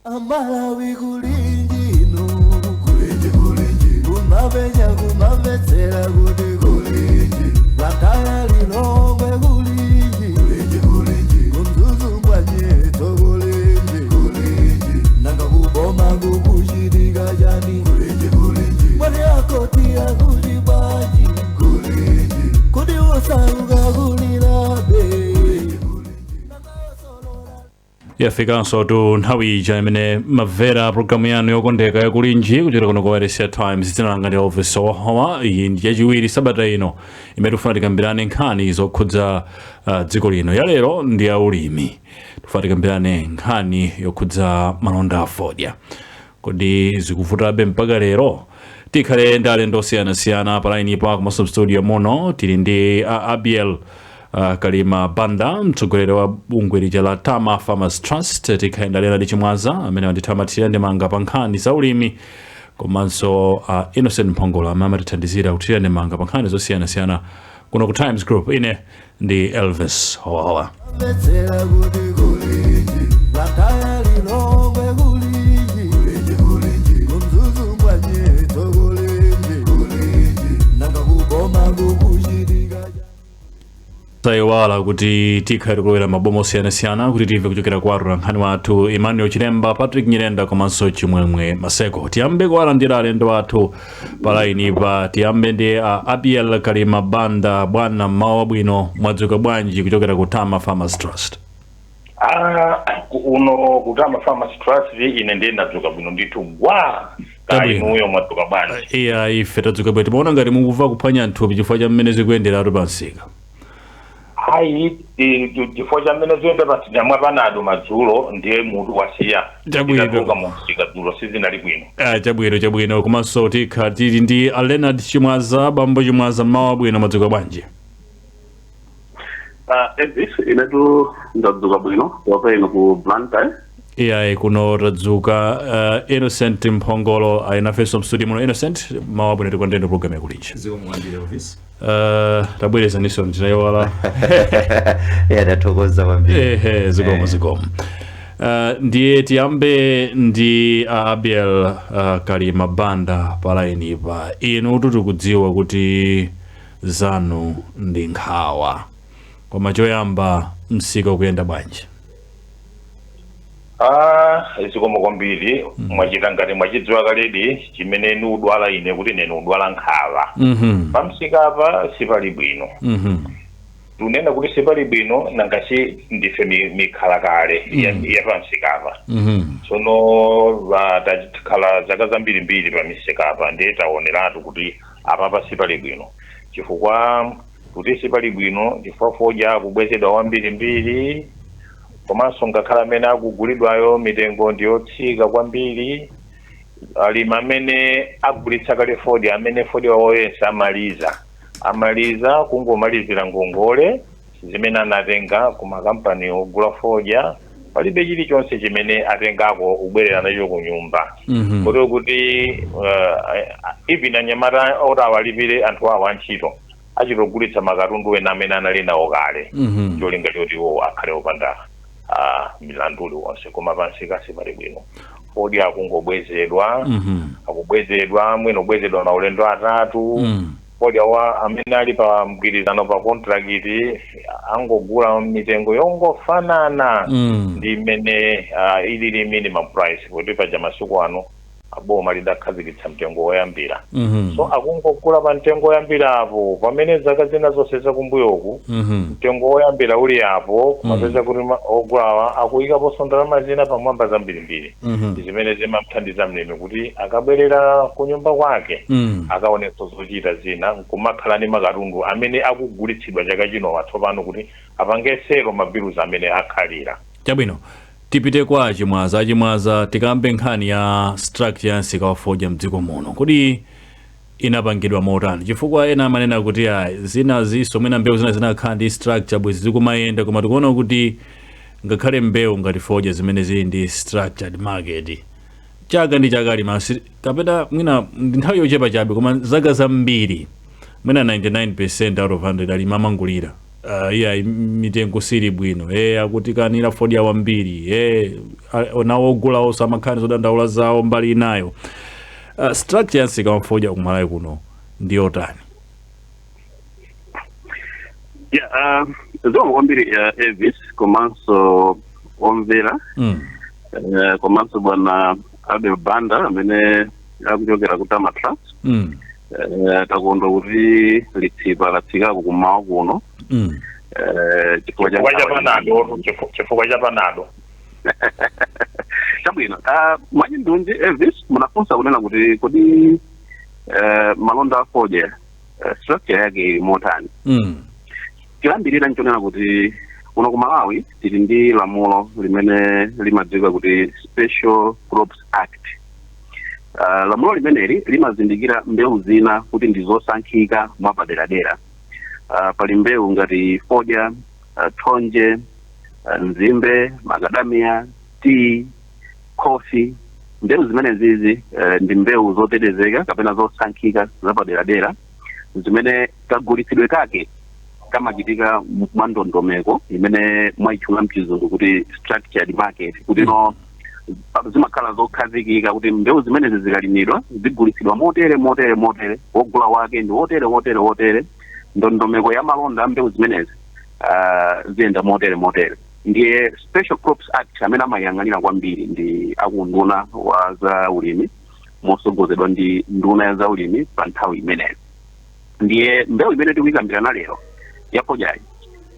Amalawi kulinji inu, kulinji kulinji, kumapenya kumamvetsera kuti kulinji, Blantyre, Lilongwe kulinji, kulinji kulinji, ku Mzuzu mbwanyetso kulinji, kulinji, nanga kuboma kukuchitika chani? Kulinji kulinji, mwati akoti akuti bwanji? Kulinji, kuti osauka kulilabe. Yafikanso tu nthawi ija imene mumamvera programu yanu yokondeka yakulinji kuchokera kuno ku wailesi ya Times. Dzina langa ndi Elvis Wahawa. Iyi ndi yachiwiri sabata ino imene tikufuna tikambirane nkhani zokhudza dziko lino. Ya lero ndi ya ulimi. Tikufuna tikambirane nkhani yokhudza malonda a fodya. Kodi zikuvutabe mpaka lero? Tikhale ndi alendo osiyanasiyana pa line pa komanso mstudio muno tili ndi Abiel Kalima Banda, mtsogoleri wa bungwe lija la Tama Farmers Trust. Tikhale ndi Leonard Chimwaza amene wandithamatira ndemanga pa nkhani za ulimi, komanso Innocent Mphongolo amene amatithandizira kuthira ndemanga pa nkhani zosiyanasiyana kuno ku Times Group. Ine ndi Elvis Howahowa. Mvetsera kuti kulinji, Blantyre, Lilongwe kulinji, kulinji kulinji, ku Mzuzu mbwanyetso kulinji, kulinji, nanga kuboma kukuchitika. Sayiwala kuti tikhale tikulowera maboma osiyanasiyana kuti timve kuchokera kwa atolankhani wathu Emmanuel Chilemba, Patrick Nyirenda komanso Chimwemwe Maseko. Tiyambe kuwalandira alendo athu pa line pa. Tiyambe ndi Abiel Kalima Banda. Bwana, mmawa wabwino, mwadzuka bwanji kuchokera ku Tama Farmers Trust? Ah, uno ku Tama Farmers Trust ine ndiye ndadzuka bwino ndithu gwa. Chabwino. Inuyo mwadzuka bwanji? Iya, ife tadzuka bwino. Timaona ngati mukumva kuphwanya nthupi chifukwa cha mmene zikuyenderatu pa msika. Hayi, chifukwa cha mmene ziyenda pa ndamwa Panado madzulo, ndiye mutu wasiya. Chabwino. Nditadzuka mu msika dzulo sizinali bwino. Ah, chabwino chabwino. Komanso tikha tili ndi a Leonard Chimwaza. Bambo Chimwaza, mmawa wabwino, mwadzuka bwanji? Ah, Elvis, inetu ndadzuka bwino wapa ino ku Blantyre. Iyayi, kuno tadzuka. Innocent Mphongolo ali nafenso mstudio muno. Innocent, mawa abwino, tikondeni program yakulinji. Zikomo kwambiri, Elvis. Tabwerezaniso, ndinayiwala. Ya, tathokoza kwambiri. Ehe, zikomo. Zikomo. Ndiye tiyambe ndi Abiel Kalima Banda pa line pa. Inu tikudziwa kuti zanu ndi nkhawa, koma choyamba, msika ukuyenda bwanji? Ah, zikomo kwambiri. Mwachita ngati mwachidziwa kaledi chimene niudwala ine, kuti ine niudwala nkhawa. Pamsikapa sipali bwino. Tunena kuti sipali bwino, nangasi ndife mikhalakale ya pamsikapa. Tsono takhala zaka zambirimbiri pa misikapa, ndiye taoneratu kuti apapa sipali bwino. Chifukwa kuti sipali bwino, chifukwa fodya akubwezedwa wambirimbiri, komanso ngakhale amene akugulidwayo mitengo ndiyotsika kwambiri. Alimi amene agulitsa kale fodya, amene fodya wawo yense amaliza, amaliza kungomalizira ngongole zimene anatenga ku makampani ogula fodya. Palibe chilichonse chimene atengako kubwerera nacho ku nyumba. Kotero kuti even anyamata oti awalipire anthu awo antchito achitogulitsa makatundu ena amene anali nawo kale, cholinga choti iwo akhale opanda milandu uliwonse. Koma pamsika sipali bwino, fodya akungobwezedwa. Akubwezedwa, mwina ubwezedwa maulendo atatu. Fodya wa amene ali pa mgwirizano, pa contract, angogula mitengo yongofanana ndi imene ilili minimum price, kuti paja masiku ano boma lidakhazikitsa mtengo woyambira. So akungogula pa mtengo woyambirapo, pamene zaka zina zonse zakumbuyoku mtengo woyambira uli apo, kumapeza kuti ogulawa akuyikaponso ndalama zina pamwamba zambirimbiri, zimene zimamthandiza mlimi kuti akabwerera ku nyumba kwake akaonetsa zochita zina, nkumakhala ndi makatundu amene akugulitsidwa chaka chino watsopano kuti apange settle ma bills amene akhalira. Chabwino, tipite kwa Chimwaza. Achimwaza, tikambe nkhani ya structure ya msika wa fodya mdziko muno. Kodi inapangidwa motani? Chifukwa ena amanena kuti ayi, zina ziso mwina mbewu zina zinakhala ndi structure bwezi zikumayenda, koma tikuona kuti ngakhale mbewu ngati fodya zimene zili ndi structured market chaka ndi chaka limasi kapena mwina ndi nthawi yochepa chabe, koma zaka zambiri mwina 99% out of 100 alimi amangulira. Iya, mitengo sili bwino, akutikanira fodya wambiri, nawo ogula onse amakhala zodandaula zawo mbali inayo. Structure ya msika wa fodya kumalawi kuno ndiyotani? Yeah, zikomo kwambiri, Elvis, komanso omvera, komanso bwana Abel Banda amene akuchokera ku Tama Trust. Takondwa kuti litsipa latsikako kummawa kuno, chifukwa cha Chifukwa cha Panado, chifukwa cha Panado. Chabwino. Mwachindunji, Elvis, munafunsa kunena kuti kodi malonda a fodya, structure yake ili motani? Choyambirira nchonena kuti kuno ku Malawi tili ndi lamulo limene limadziwika kuti Special Crops Act. Lamulo limeneli limazindikira mbewu zina kuti ndi zosankhika mwapaderadera. Pali mbewu ngati fodya, thonje, nzimbe, macadamia, tea, coffee. Mbewu zimene zizi ndi mbewu zotetezeka kapena zosankhika zapaderadera zimene kagulitsidwe kake kamachitika mwa ndondomeko imene mwayitchula mchizungu kuti structured market, kuti no zimakhala zokhazikika kuti mbewu zimenezi zikalimidwa zigulitsidwa motere, motere, motere, wogula wake ndi wotere, wotere, wotere, ndondomeko ya malonda a mbewu zimenezi ziyenda motere, motere. Ndiye Special Crops Act amene amayang'anira kwambiri ndi akunduna wa za ulimi mosogozedwa ndi nduna ya za ulimi pa nthawi imeneyo. Ndiye mbewu imene tikuyikambirana lero yafodyayi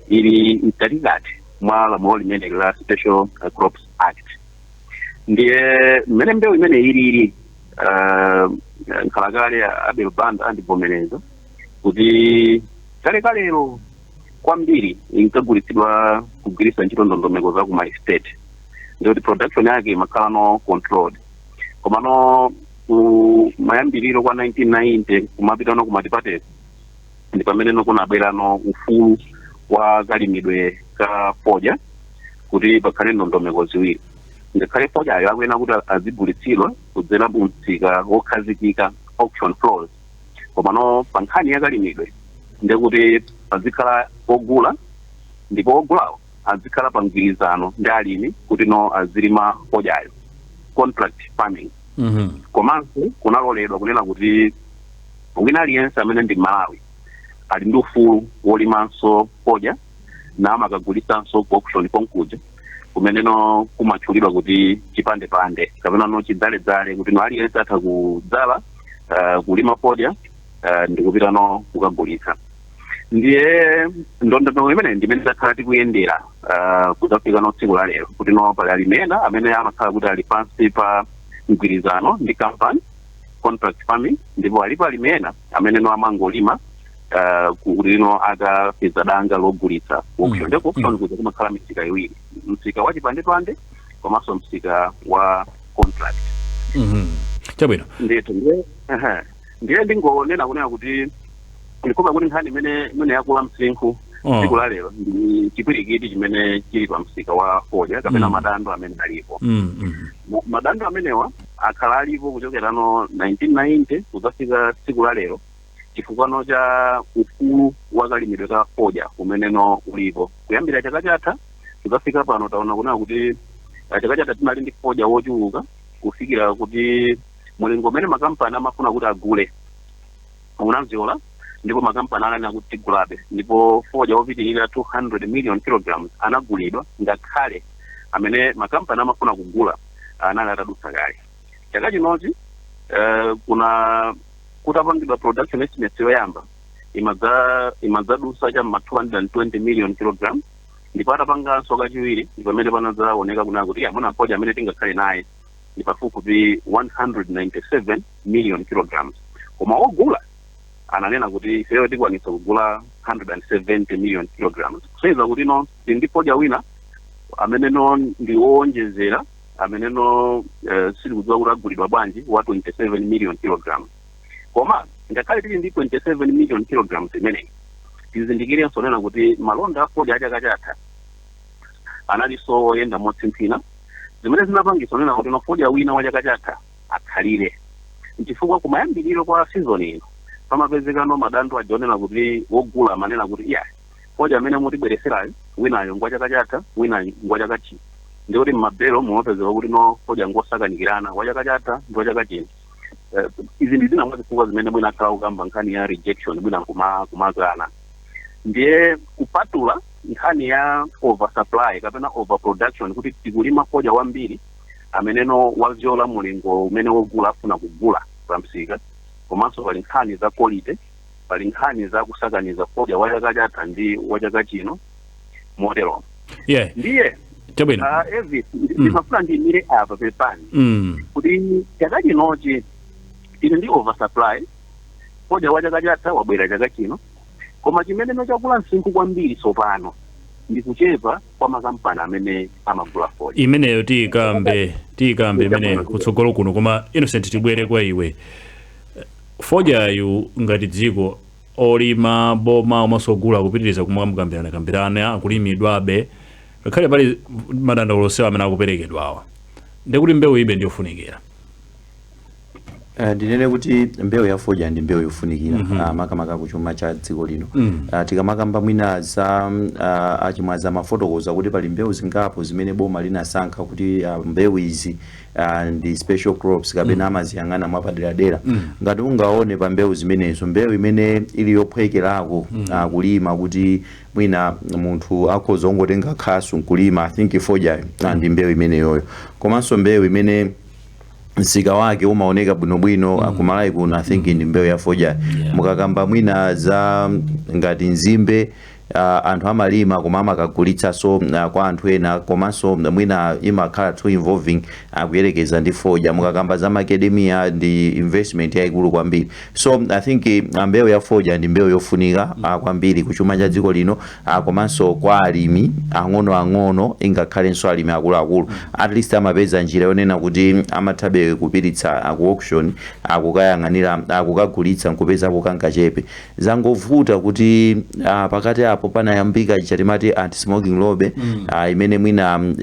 ili mkatikati mwa lamulo limene la Special Crops Act. Ndiye mmene mbewu imene ilili, nkhalakale Abel Banda andivomereza kuti kalekalero kwambiri inkagulitsidwa kugwiritsa ntchito ndondomeko za kuma estate, ndikuti production yake imakhala no controlled. Komano ku mayambiriro kwa 1990 kumapitano kumatipateti ndi pamene no kunabwerano ufulu wa kalimidwe ka fodya kuti pakhale ndondomeko ziwiri. Ngakhale fodyayo akuyenera kuti azigulitsidwa kudzera mu msika wokhazikika, auction floors, komano pa nkhani ya kalimidwe ndekuti pazikhala ogula, ndipo ogulawo azikhala pa mgwirizano ndi alimi kuti no azilima fodyayo, contract farming. Komanso kunaloledwa kunena kuti wina aliyense amene ndi Malawi ali ndi ufulu wolimanso fodya namakagulisanso ku auction konkuja, kumeneno kumatchulidwa kuti chipandepande kapena no chidzaledzale, kuti no aliyense atha kudzala, kulima fodya, ndikupita no kukagulitsa. Ndiye ndondomeko imene ndimene takhala tikuyendera kudzafika no tsiku la lero, kuti no pali alimi ena amene amakhala kuti ali pansi pa mgwirizano ndi company, contract farming, ndipo alipo alimi ena amene no amangolima kuti no akapeza danga logulitsa ku auction. Ndipo ku auction kuja kumakhala misika iwiri, msika wa chipandepande komanso msika wa contract. Chabwino. Ndithu. Ndiye ndiye ndingonena kunena kuti ndikhopa kuti nkhani imene yakula msinkhu tsiku la lero ndi chipwirikiti chimene chili pa msika wa fodya kapena madando amene alipo. Madando amenewa akhala alipo kuchokerano 1990 kudzafika tsiku la lero, chifukwano cha ufulu wa kalimidwe ka fodya umeneno ulipo kuyambira chaka chatha kudzafika pano. Taona kunena kuti chaka chatha tinali ndi fodya wochuluka kufikira kuti mulingo umene makampani amafuna kuti agule unaziola, ndipo makampani ananena kuti tigulabe, ndipo fodya wopitirira 200 million kilograms anagulidwa ngakhale amene makampani amafuna kugula anali atadutsa kale. Chaka chinochi kuna kutapangidwa production estimates yoyamba imadzadusa cha ma 220 million kilograms, ndipo atapanganso kachiwiri ndi pamene panadzaoneka kunena kuti amuna fodya amene tingakhale naye ndi pafupifupi 197 million kilograms, koma ogula ananena kuti ifeyo tikwanitsa kugula 170 million kilograms, kusonyeza kuti no tili ndi fodya wina amene no ndi wowonjezera amene no sitikudziwa kuti agulidwa bwanji, wa 27 million kilograms. Koma ngakhale tili ndi 27 million kilograms imeneyi, tizindikirenso nena kuti malonda a fodya achaka chatha analinso oyenda motsimphina, zimene zinapangisa nena kuti no fodya wina wa chaka chatha akhalire, nchifukwa kumayambiriro kwa season ino pamapezekano madando ajonena kuti wogula amanena kuti iya, Fodya amene mutibwereserayo, winayo ngwa chaka chatha, winayo ngwa chaka chino. Ndikuti mmabelo mumapezeka kuti no, fodya ngosakanikirana, wa chaka chatha ndi wa chaka chino. Izi ndi zina mwa zifukwa zimene mwina akhala kukamba nkhani ya rejection, mwina kumakana. Ndiye kupatula nkhani ya oversupply kapena overproduction, kuti tikulima fodya wambiri ameneno wavyola mulingo umene wogula afuna kugula pamsika, komanso pali nkhani za quality, pali nkhani za kusakaniza fodya wa chaka chatha ndi wa chaka chino, motero. Ndiye Chabwino. Elvis, ndimafuna ndiyimire apa, pepani, kuti chaka chinochi tili ndi oversupply, fodya wa chaka chatha wabwera chaka chino, koma chimene chakula msinkhu kwambiri tsopano ndi kuchepa kwa makampani amene amagula fodya. Imeneyo tiyikambe imeneyo kutsogolo kuno. Koma Innocent, tibwere kwa iwe. Fodyayu, ngati dziko, olima, boma omasogula kupitiriza kumukambirana kambirana, akulimidwabe ngakhale pali madandaulo osewa amene akuperekedwawa, ndikuti mbewu ibe ndiyofunikira? Ndinene kuti mbewu ya fodya ndi mbewu yofunikira, makamaka kuchuma cha dziko lino. Tikamakamba mwina za achimwaza mafotokoza kuti pali mbewu zingapo zimene boma linasankha kuti mbewu izi ndi special crops kapena amaziyang'ana mwapaderadera. Ngati ungaone pa mbewu zimenezo, mbewu imene ili yophwekerako kulima, kuti mwina munthu akhoza kungotenga khasu nkulima, I think fodyayo ndi mbewu imeneyoyo. Komanso mbewu imene msika wake umaoneka bwinobwino kumalawi kuno, I think ndi mbewu ya fodya. Mukakamba mwina za ngati nzimbe, anthu amalima koma amakagulitsanso kwa anthu ena, komanso mwina imakhala too involving kuyerekeza ndi fodya. Mukakamba za macadamia, ndi investment yayikulu kwambiri. So I think mbewu ya fodya ndi mbewu yofunika kwambiri kuchuma cha dziko lino, komanso kwa alimi ang'onoang'ono, ingakhalenso alimi akuluakulu, at least amapeza njira yonena kuti amathabe kupititsa ku auction, akukayang'anira, akukagulitsa nkupezapo kangachepe. Zangovuta kuti pakati apo panayambika chatimati anti-smoking lobby, imene mwina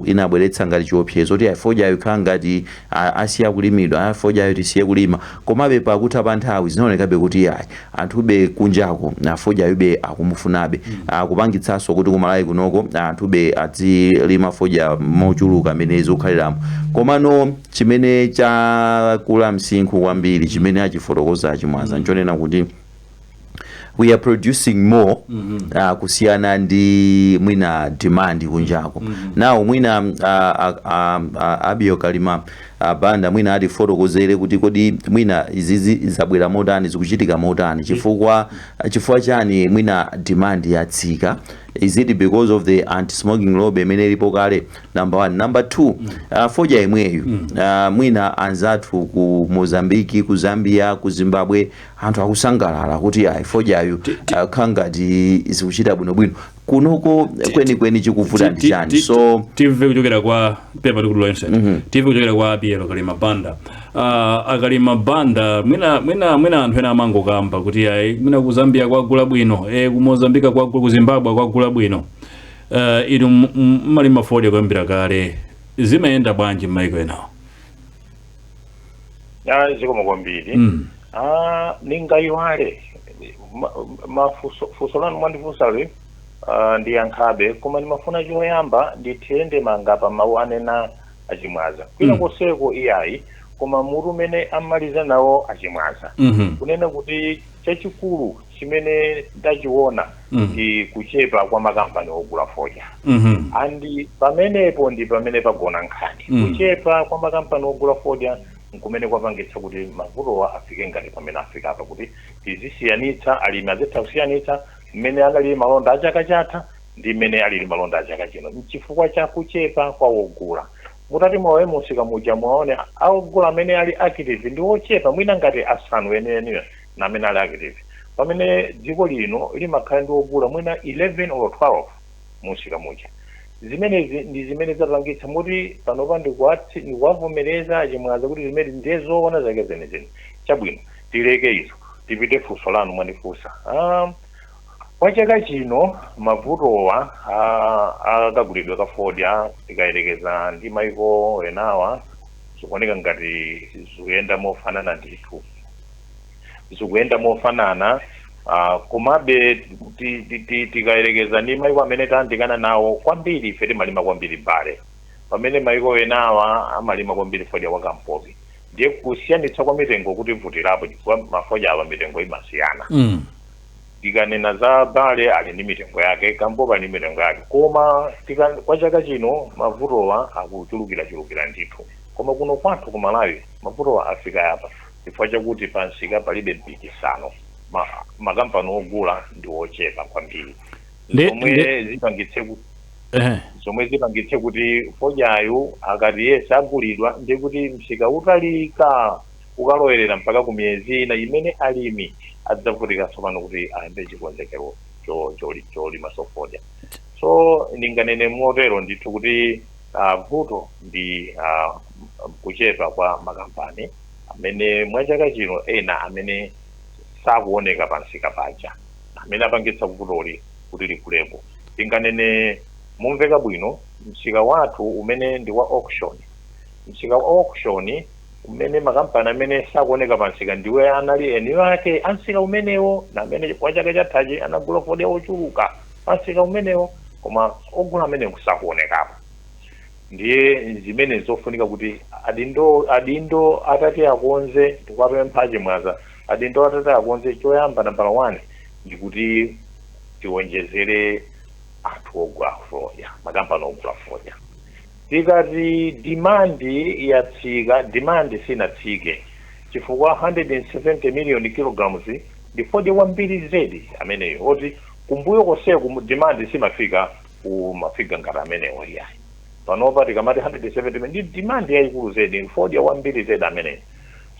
inabweretsa ngati chiopsezo kuti fodyayo ikhala ngati asiya kulimidwa, fodyayo tisiye kulima. Komabe pakutha pa nthawi zinaonekabe kuti ayi, anthube kunjako na fodyayobe akumufunabe, kupangitsanso kuti kumalawi kunoko anthube adzilima fodya mochuluka amene zikukhaliramo. Komano chimene chakula msinkhu kwambiri, chimene achifotokoza achimwaza, nchonena kuti we are producing more kusiyana ndi mwina demand kunjako. Now mwina Abiyo Kalima Banda mwina atifotokozere kuti kodi mwina izizi zabwera motani, zikuchitika motani, chifukwa chani mwina demand yatsika? Is it because of the anti-smoking lobby imene ilipo kale? Number one. Number two, fodya imweyu, mwina anzathu ku Mozambiki, ku Zambia, ku Zimbabwe, anthu akusangalala kuti ayi, fodyayu khala ngati zikuchita bwinobwino. Kunoko kwenikweni chikuvuta ndi chani? So Timve kuchokera kwa pepa tikudula, Innocent, timve kuchokera kwa Abielo Kalima Banda. Akalima Banda, mwina anthu ena amangokamba kuti ayi, mwina ku Zambia kwagula bwino, ku Mozambika kwagula, ku Zimbabwe kwagula bwino. Inu mmalima fodya kuyambira kale, zimayenda bwanji m'maiko enawo? Ah, zikomo kwambiri. Ah, ningayiwale mafunso, funso lanu mwandifunsali ndiyankhabe, koma ndimafuna choyamba ndithire manga pa mawu anena achimwaza kwina koseko iyayi, koma mutu umene amaliza nawo achimwaza, kunena kuti chachikulu chimene ndachiona ndi kuchepa kwa makampani ogula fodya. And pamenepo ndi pamene pagona nkhani. Kuchepa kwa makampani ogula fodya nkumene kwapangitsa kuti mavutowa afike ngati pamene afika apa, kuti tizisiyanitsa, alimi azitha kusiyanitsa mmene analili malonda a chaka chatha ndi mmene alili malonda a chaka chino, nchifukwa cha kuchepa kwa wogula. Mutati mwawe musika muja, mwaone aogula amene ali active ndi ochepa, mwina ngati asanu enieniyo na amene ali active, pamene dziko lino limakhala ndi ogula mwina 11 or 12 musika muja. Zimenezi ndi zimene zapangitsa muti panopa ndikuwavomereza achimwaza kuti zimene ndiye zoona zake zenizeni. Chabwino, tileke izo, tipite funso lanu mwandifunsa. Kwa chaka chino mavutowa akagulidwe ka fodya, tikayerekeza ndi maiko enawa, zikuoneka ngati zikuyenda mofanana ndithu, zikuyenda mofanana. Komabe tikayerekeza ndi maiko amene tayandikana nawo kwambiri, ife timalima kwambiri burley, pamene maiko enawa amalima kwambiri fodya wa kampopi. Ndiye kusiyanitsa kwa mitengo kutivutirapo, chifukwa mafodya awa mitengo imasiyana. Tikanena za burley ali ndi mitengo yake, kampopi ali ndi mitengo yake, koma kwa chaka chino mavutowa akuchulukirachulukira ndithu. Koma kuno kwathu ku Malawi mavutowa afika apa chifukwa chakuti pansika palibe mpikisano, makampani ogula ndi ochepa kwambiri, zomwe zipangitse zomwe zipangitse kuti fodyayu akati yese agulidwa, ndiye kuti msika utalika, ukalowerera mpaka ku miyezi ina imene alimi adzavutika tsopano kuti ayambe chikonzekero cholimaso fodya. So ndinganene motero ndithu kuti vuto ndi kuchepa kwa makampani amene mwachaka chino ena amene sakuoneka pansika paja, amene apangitsa vutoli kuti likuleko. Tinganene mumveka bwino, msika wathu umene ndi wa auction, msika wa auction umene makampani amene sakuoneka pansika ndiwe anali eni ake ansika umenewo, na amene kwa chaka chathachi anagula fodya ochuluka pansika umenewo, koma ogula amenewo sakuonekapo. Ndiye zimene zofunika kuti adindo atati akonze, ndikuwapempha Chimwaza, adindo atati akonze, choyamba, nambala 1, ndikuti tiwonjezere anthu ogula fodya, makampani ogula fodya. Tikati demand yatsika, demand sinatsike, chifukwa 170 million kilograms ndi fodya wambiri zedi ameneyo, oti kumbuyo konseku demand simafika kumafika ngati amenewo, iyayi. Panopa tikamati 170 million ndi demand yayikulu zedi, fodya wambiri zedi ameneyo.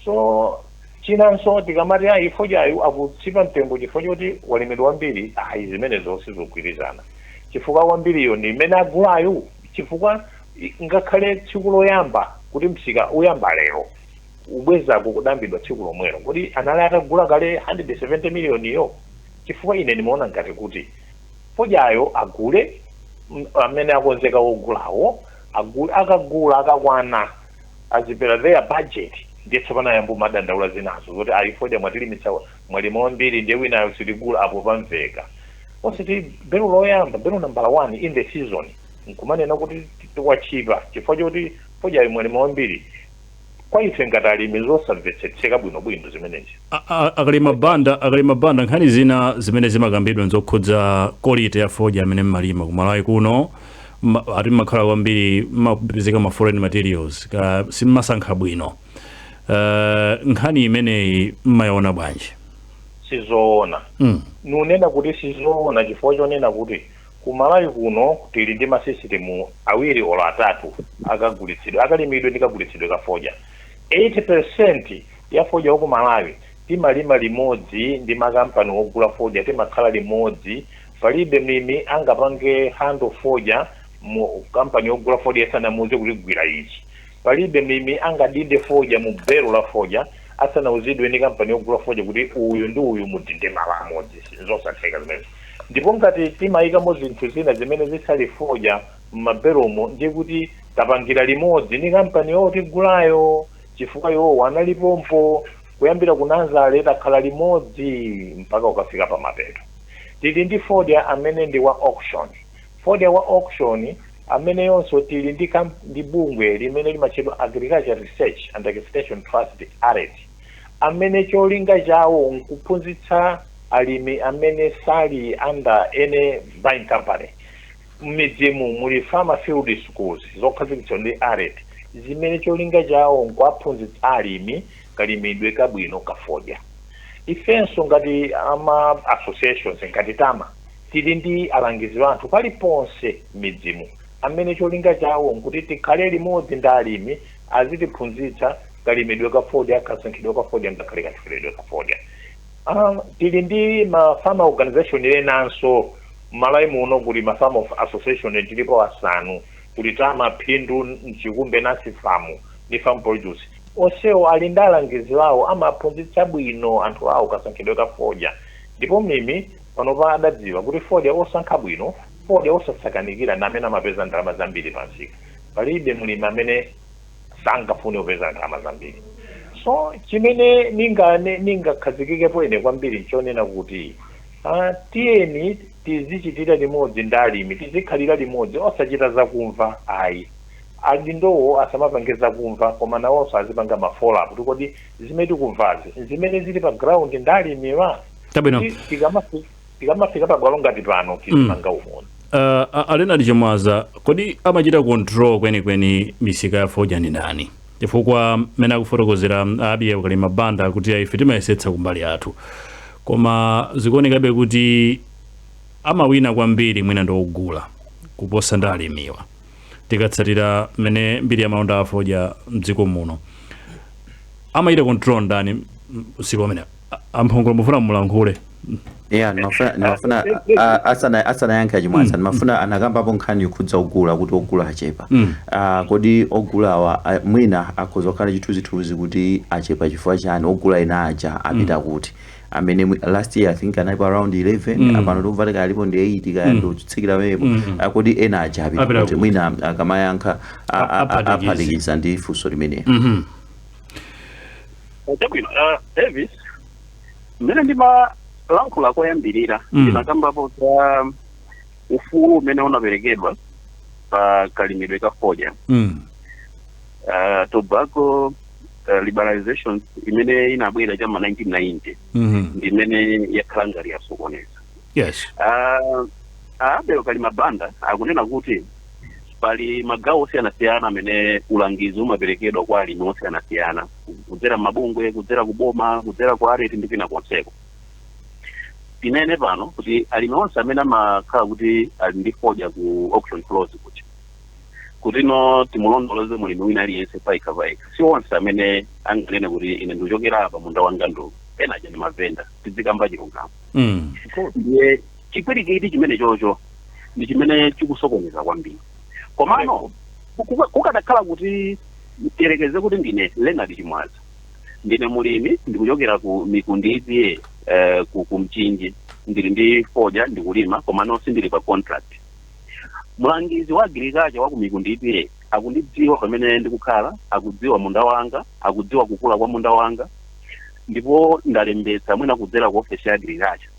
So chinanso, tikamati ayi, fodyayu akutsipa mtengo chifukwa choti walimidwa wambiri, ayi, zimenezo sizogwirizana, chifukwa wambiriyo ndi imene agulayo, chifukwa ngakhale tsiku loyamba kuti msika uyamba lero, ubwezako kudambidwa tsiku lomwelo, kuti anali atagula kale 170 million iyo. Chifukwa ine ndimaona ngati kuti fodyayo agule amene akonzeka ogulawo agule, akagula akakwana azipera their budget, ndiye tsopano ayambo madandaula zinazo zoti ayi, fodya mwatilimitsa, mwalima wambiri, ndiye winayo sitigula. Apo pamveka. Osati belo loyamba, belo nambala 1 in the season, nkumanena kuti wachipa chifukwa choti fodyayo mwalima wambiri. Kwa ife ngati alimi zosamvetsetseka bwinobwino zimenezi. Akalima Banda, nkhani zina zimene zimakambidwa nzokhudza quality ya fodya amene mmalima kumalawi kuno. Ati mmakhala kwambiri mmapezeka ma foreign materials, ka simmasankha bwino. Nkhani imeneyi mmayiona bwanji? Sizoona. Nunena kuti sizoona chifukwa chonena kuti kumalawi kuno tili ndi masisitimu awiri olo atatu akagulitsidwe, akalimidwe ndi kagulitsidwe ka fodya. 80% ya fodya waku Malawi timalima limodzi ndi makampani ogula fodya, timakhala limodzi. Palibe mlimi angapange handle fodya mu kampani yogula fodya isanamuuze kuti gwira ichi. Palibe mlimi angadinde fodya mu belo la fodya asanauzidwe ndi kampani yogula fodya kuti uyu ndi uyu mudinde malo amodzi. Zosatheka zimenezo. Ndipo ngati timayikamo zinthu zina zimene zisali fodya m'mabelomo, ndiye kuti tapangira limodzi ndi kampani yotigulayo, chifukwa iwowo analipompo kuyambira ku nursery, takhala limodzi mpaka ukafika pamapeto. Tili ndi fodya amene ndi wa auction. Fodya wa auction amene yonso tili ndi bungwe limene limatchedwa Agriculture Research and Extension Trust, ARET, amene cholinga chawo nkuphunzitsa alimi amene sali under any buying company. M'midzimu muli farmer field schools zokhazikitsidwa ndi ARET, zimene cholinga chawo nkuwaphunzitsa alimi kalimidwe kabwino kafodya. Ifenso ngati ama associations, ngati TAMA, tili ndi alangizi anthu paliponse m'midzimu amene cholinga chawo nkuti tikhale limodzi ndi alimi, azitiphunzitsa kalimidwe kafodya, kasankhidwe kafodya, ngakhale katheredwe kafodya. Tili ndi ma farmer organization enanso m'Malawi muno. Kuli ma farmer association, tilipo asanu. Kuli TAMA, Phindu, Mchikumbe, NASFAM ndi Farm Produce. Onsewo ali ndi alangizi awo, amaphunzitsa bwino anthu awo kasankhidwe ka fodya. Ndipo mlimi panopa adadziwa kuti fodya osankha bwino, fodya osasakanikira, ndi amene amapeza ndalama zambiri pansika. Palibe mlimi amene sangafune kupeza ndalama zambiri. So chimene ningakhazikikepo ine kwambiri nchonena kuti Tiyeni tizichitira limodzi ndi alimi, tizikhalira limodzi, osachita zakumva ayi. Adindowo asamapange zakumva, koma nawonso azipanga ma follow up kuti kodi zimene tikumvazi, zimene zili pa ground ndi alimiwa? Chabwino. Tikamafika pabwalo ngati pano, tizipanga umoni. A Leonard Chimwaza, kodi amachita control kwenikweni misika ya fodya ndi ndani? Chifukwa mmene akufotokozera Abiya Kalima Banda kuti ife timayesetsa kumbali athu, koma zikuonekabe kuti amawina kwambiri mwina ndi ogula kuposa ndi alimiwa. Tikatsatira mmene mbiri ya malonda a fodya mdziko muno, amachita control ndani usiku amene amphongolo mufuna mulankhule? Yeah, ndimafuna asanayankhe Achimwaza, ndimafuna anakambapo nkhani yokhudza ogula, kuti ogula achepa. Kodi ogulawa mwina akhoza kukhala chithunzithunzi kuti achepa chifukwa chani? Ogula ena aja apita kuti? Amene last year I think analipo around 11, pano tikumva kaya alipo ndi 8, kaya ndikutsikira pamenepo. Kodi ena aja apita Apita kuti? kuti? Mwina akamayankha Aphatikize. aphatikiza ndi funso limenelo. Chabwino, Davis, mmene ndimalankhula koyambirira, ndinakambapo za ufulu umene unaperekedwa pa kalimidwe ka fodya, tobacco liberalization imene inabwera chama 1990, ndimene yakhala ngati yasokoneza. Abel Kalimabanda akunena kuti pali magawo osiyanasiyana amene ulangizi umaperekedwa kwa alimi osiyanasiyana kudzera mabungwe, kudzera kuboma, kudzera ku ARET ndi kwina konseko. Tinene pano kuti alimi onse amene amakhala kuti ali ndi fodya ku auction floors, kuti no timulondoloze mulimi wina aliyense payekha payekha, si onse amene anganene kuti ine ndikuchokera apa, munda wanga ndu ena aja ndi mavenda. Tizikamba chilungamo. Ndiye chipwirikiti chimene chocho ndi chimene chikusokoneza kwambiri. Komano kukadakhala kuti tiyerekeze kuti ndine Leonard Chimwaza, ndine mulimi, ndikuchokera ku Mikundi EPA, ku Mchinji, ndili ndi fodya, ndikulima, komano sindili pa contract. Mulangizi wa agriculture wa ku Mikundi EPA akundidziwa pamene ndikukhala, akudziwa munda wanga, akudziwa kukula kwa munda wanga, ndipo ndalembetsa mwina kudzera ku office ya agriculture.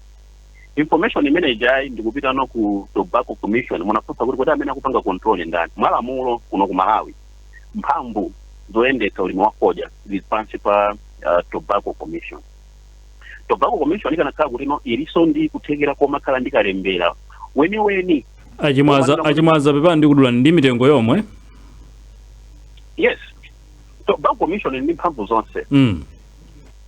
Information imene ijayi ndikupita no ku Tobacco Commission. Munafunsa kuti kodi amene akupanga control ndani? Mwalamulo kuno ku Malawi, mphamvu zoyendetsa ulimi wa fodya zili pansi pa Tobacco Commission. Tobacco Commission ikanakhala kuti no iliso ndi kuthekera komakhala ndi kalembera weniweni. Achimwaza, Achimwaza, pepani ndikudula, ndi mitengo yomwe. Yes, Tobacco Commission ndi mphamvu zonse.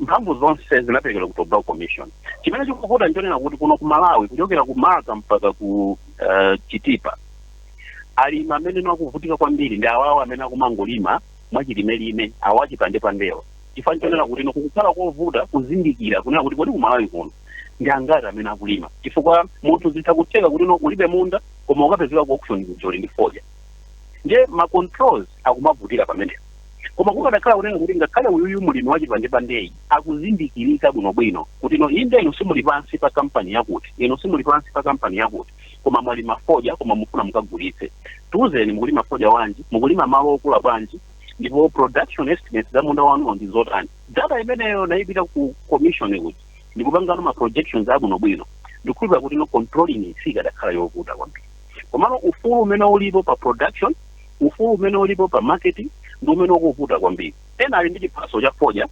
Mphamvu zonse zinaperekedwa ku Tobacco Commission. Chimene chikuvuta nchonena kuti kuno ku Malawi, kuchokera ku Marka mpaka ku Chitipa, alimi amene akuvutika kwambiri ndi awawo amene akumangolima mwachilimelime, awo achipandepandewa, chifukwa nchonena kuti no kukukhala kovuta kuzindikira kunena kuti kodi ku Malawi kuno ndi angati amene akulima, chifukwa munthu zitha kutheka kuti no ulibe munda koma ukapezeka ku auction kuja uli ndi fodya. Ndiye ma controls akumavutira pamenepo. Koma kukadakhala kunena kuti ngakhale uyuyu mulimi wachipandepandeyi akuzindikirika bwinobwino kuti no inde, inu simuli pansi pa kampani yakuti, inu simuli pansi pa kampani yakuti, koma mwalima fodya, koma mufuna mukagulitse, tiuzeni mukulima fodya wanji, mukulima malo okula bwanji, ndipo production estimates za munda wanuwo ndi zotani. Data imeneyo nayipita ku commission kuti ndikupangano ma projections abwinobwino, ndikukhulupirira kuti no controlling sikadakhala yovuta kwambiri. Komano ufulu umene ulipo pa production, ufulu umene ulipo pa marketing ndi umene ukuvuta kwambiri. Ena ali ndi chiphaso cha fodya,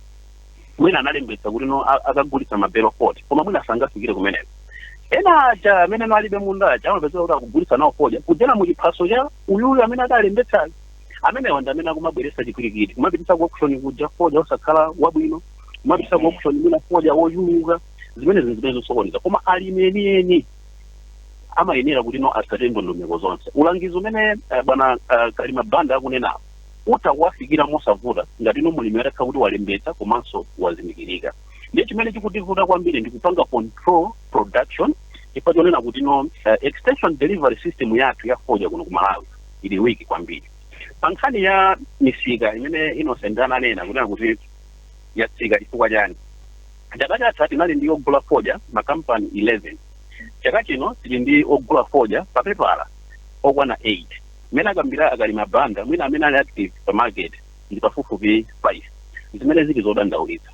mwina analembetsa kuti no akagulitsa mabelo 40, koma mwina sangafikire kumeneko. Ena aja amene no alibe munda aja amapezeka kuti akugulitsa nawo fodya kudzera mu chiphaso cha uyuyu amene adalembetsa. Amenewa ndi amene akumabweretsa chipwirikiti, kumapititsa ku auction kuja fodya osakhala wabwino, kumapititsa ku auction mwina fodya wochuluka. Zimene zimene zosokoneza. Koma alimi enieni amayenera kuti no atsate ndondomeko zonse. Ulangizi umene bwana Kalima Banda akunenawo utha kuwafikira mosavuta ngati ino mulimi atakhala kuti walembetsa komanso wazindikirika. Ndiye chimene chikutivuta kwambiri ndi kupanga control production, chifukwa chonena kuti no extension delivery system yathu ya fodya kuno ku Malawi ili weak kwambiri. Pa nkhani ya misika imene Innocent ananena kunena kuti yatsika chifukwa chani, chaka chatha tinali ndi ogula fodya makampani 11. Chaka chino tili ndi ogula fodya papepala okwana 8. Mmene akambira akalima Banda, mwina amene ali active pa market ndi pafupifupi 5, zimene zili zodandaulitsa.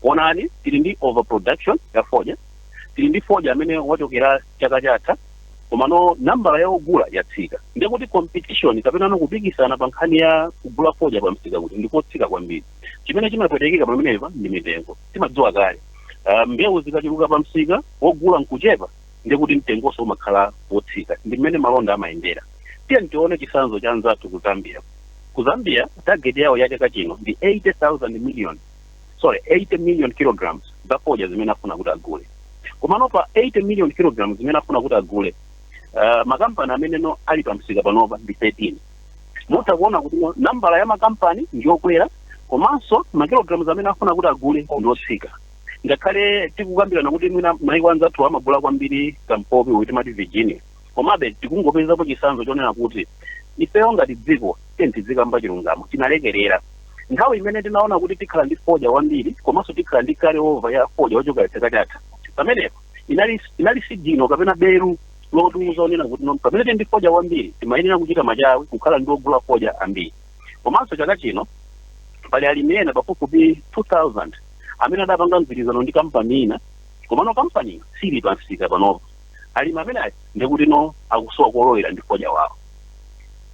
Onani, tili ndi overproduction ya fodya, Tili ndi fodya amene wachokera chaka chatha, komano nambala ya ogula yatsika. Ndiye kuti competition kapena no kupikisana pa nkhani ya kugula fodya pa msika kuti ndikotsika kwambiri. Chimene chimapwetekeka pamenepa ndi mitengo. Timadziwa kale, mbewu zikachuluka pa msika, wogula nkuchepa, ndiye kuti mtengonso umakhala wotsika. Ndi mmene malonda amayendera. Tiye tione chitsanzo cha anzathu ku Zambia. Ku Zambia target yawo ya chaka chino ndi 80,000 million, sorry, 80 million kilograms za fodya zimene afuna kuti agule. Komano pa 80 million kilograms zimene afuna kuti agule, makampani amene no ali pa msika panopa ndi 13. Mutha kuona kuti no nambala ya makampani ndiyokwera, komanso makilograms amene afuna kuti agule ndiotsika. Ngakhale tikukambirana kuti mwina maiko anzathu amagula kwambiri kampopi uyu timati Virginia, komabe tikungopezapo chitsanzo chonena kuti ifeyo ngati dziko, tiye tizikamba chilungamo, tinalekerera nthawi imene tinaona kuti tikhala ndi fodya wambiri, komanso tikhala ndi carry over ya fodya wochoka chaka chatha. Pamenepo inali signal kapena beru lotiuza onena kuti no, pamene tili ndi fodya wambiri, timayenera kuchita machawi kukhala ndi ogula fodya ambiri. Komanso chaka chino pali alimi ena pafupifupi 2000 amene adapanga mgwirizano ndi kampani ina, komano kampani sili pa msika panopo. Alimi amene ayi ndikuti no akusowa kolowera ndi fodya wawo.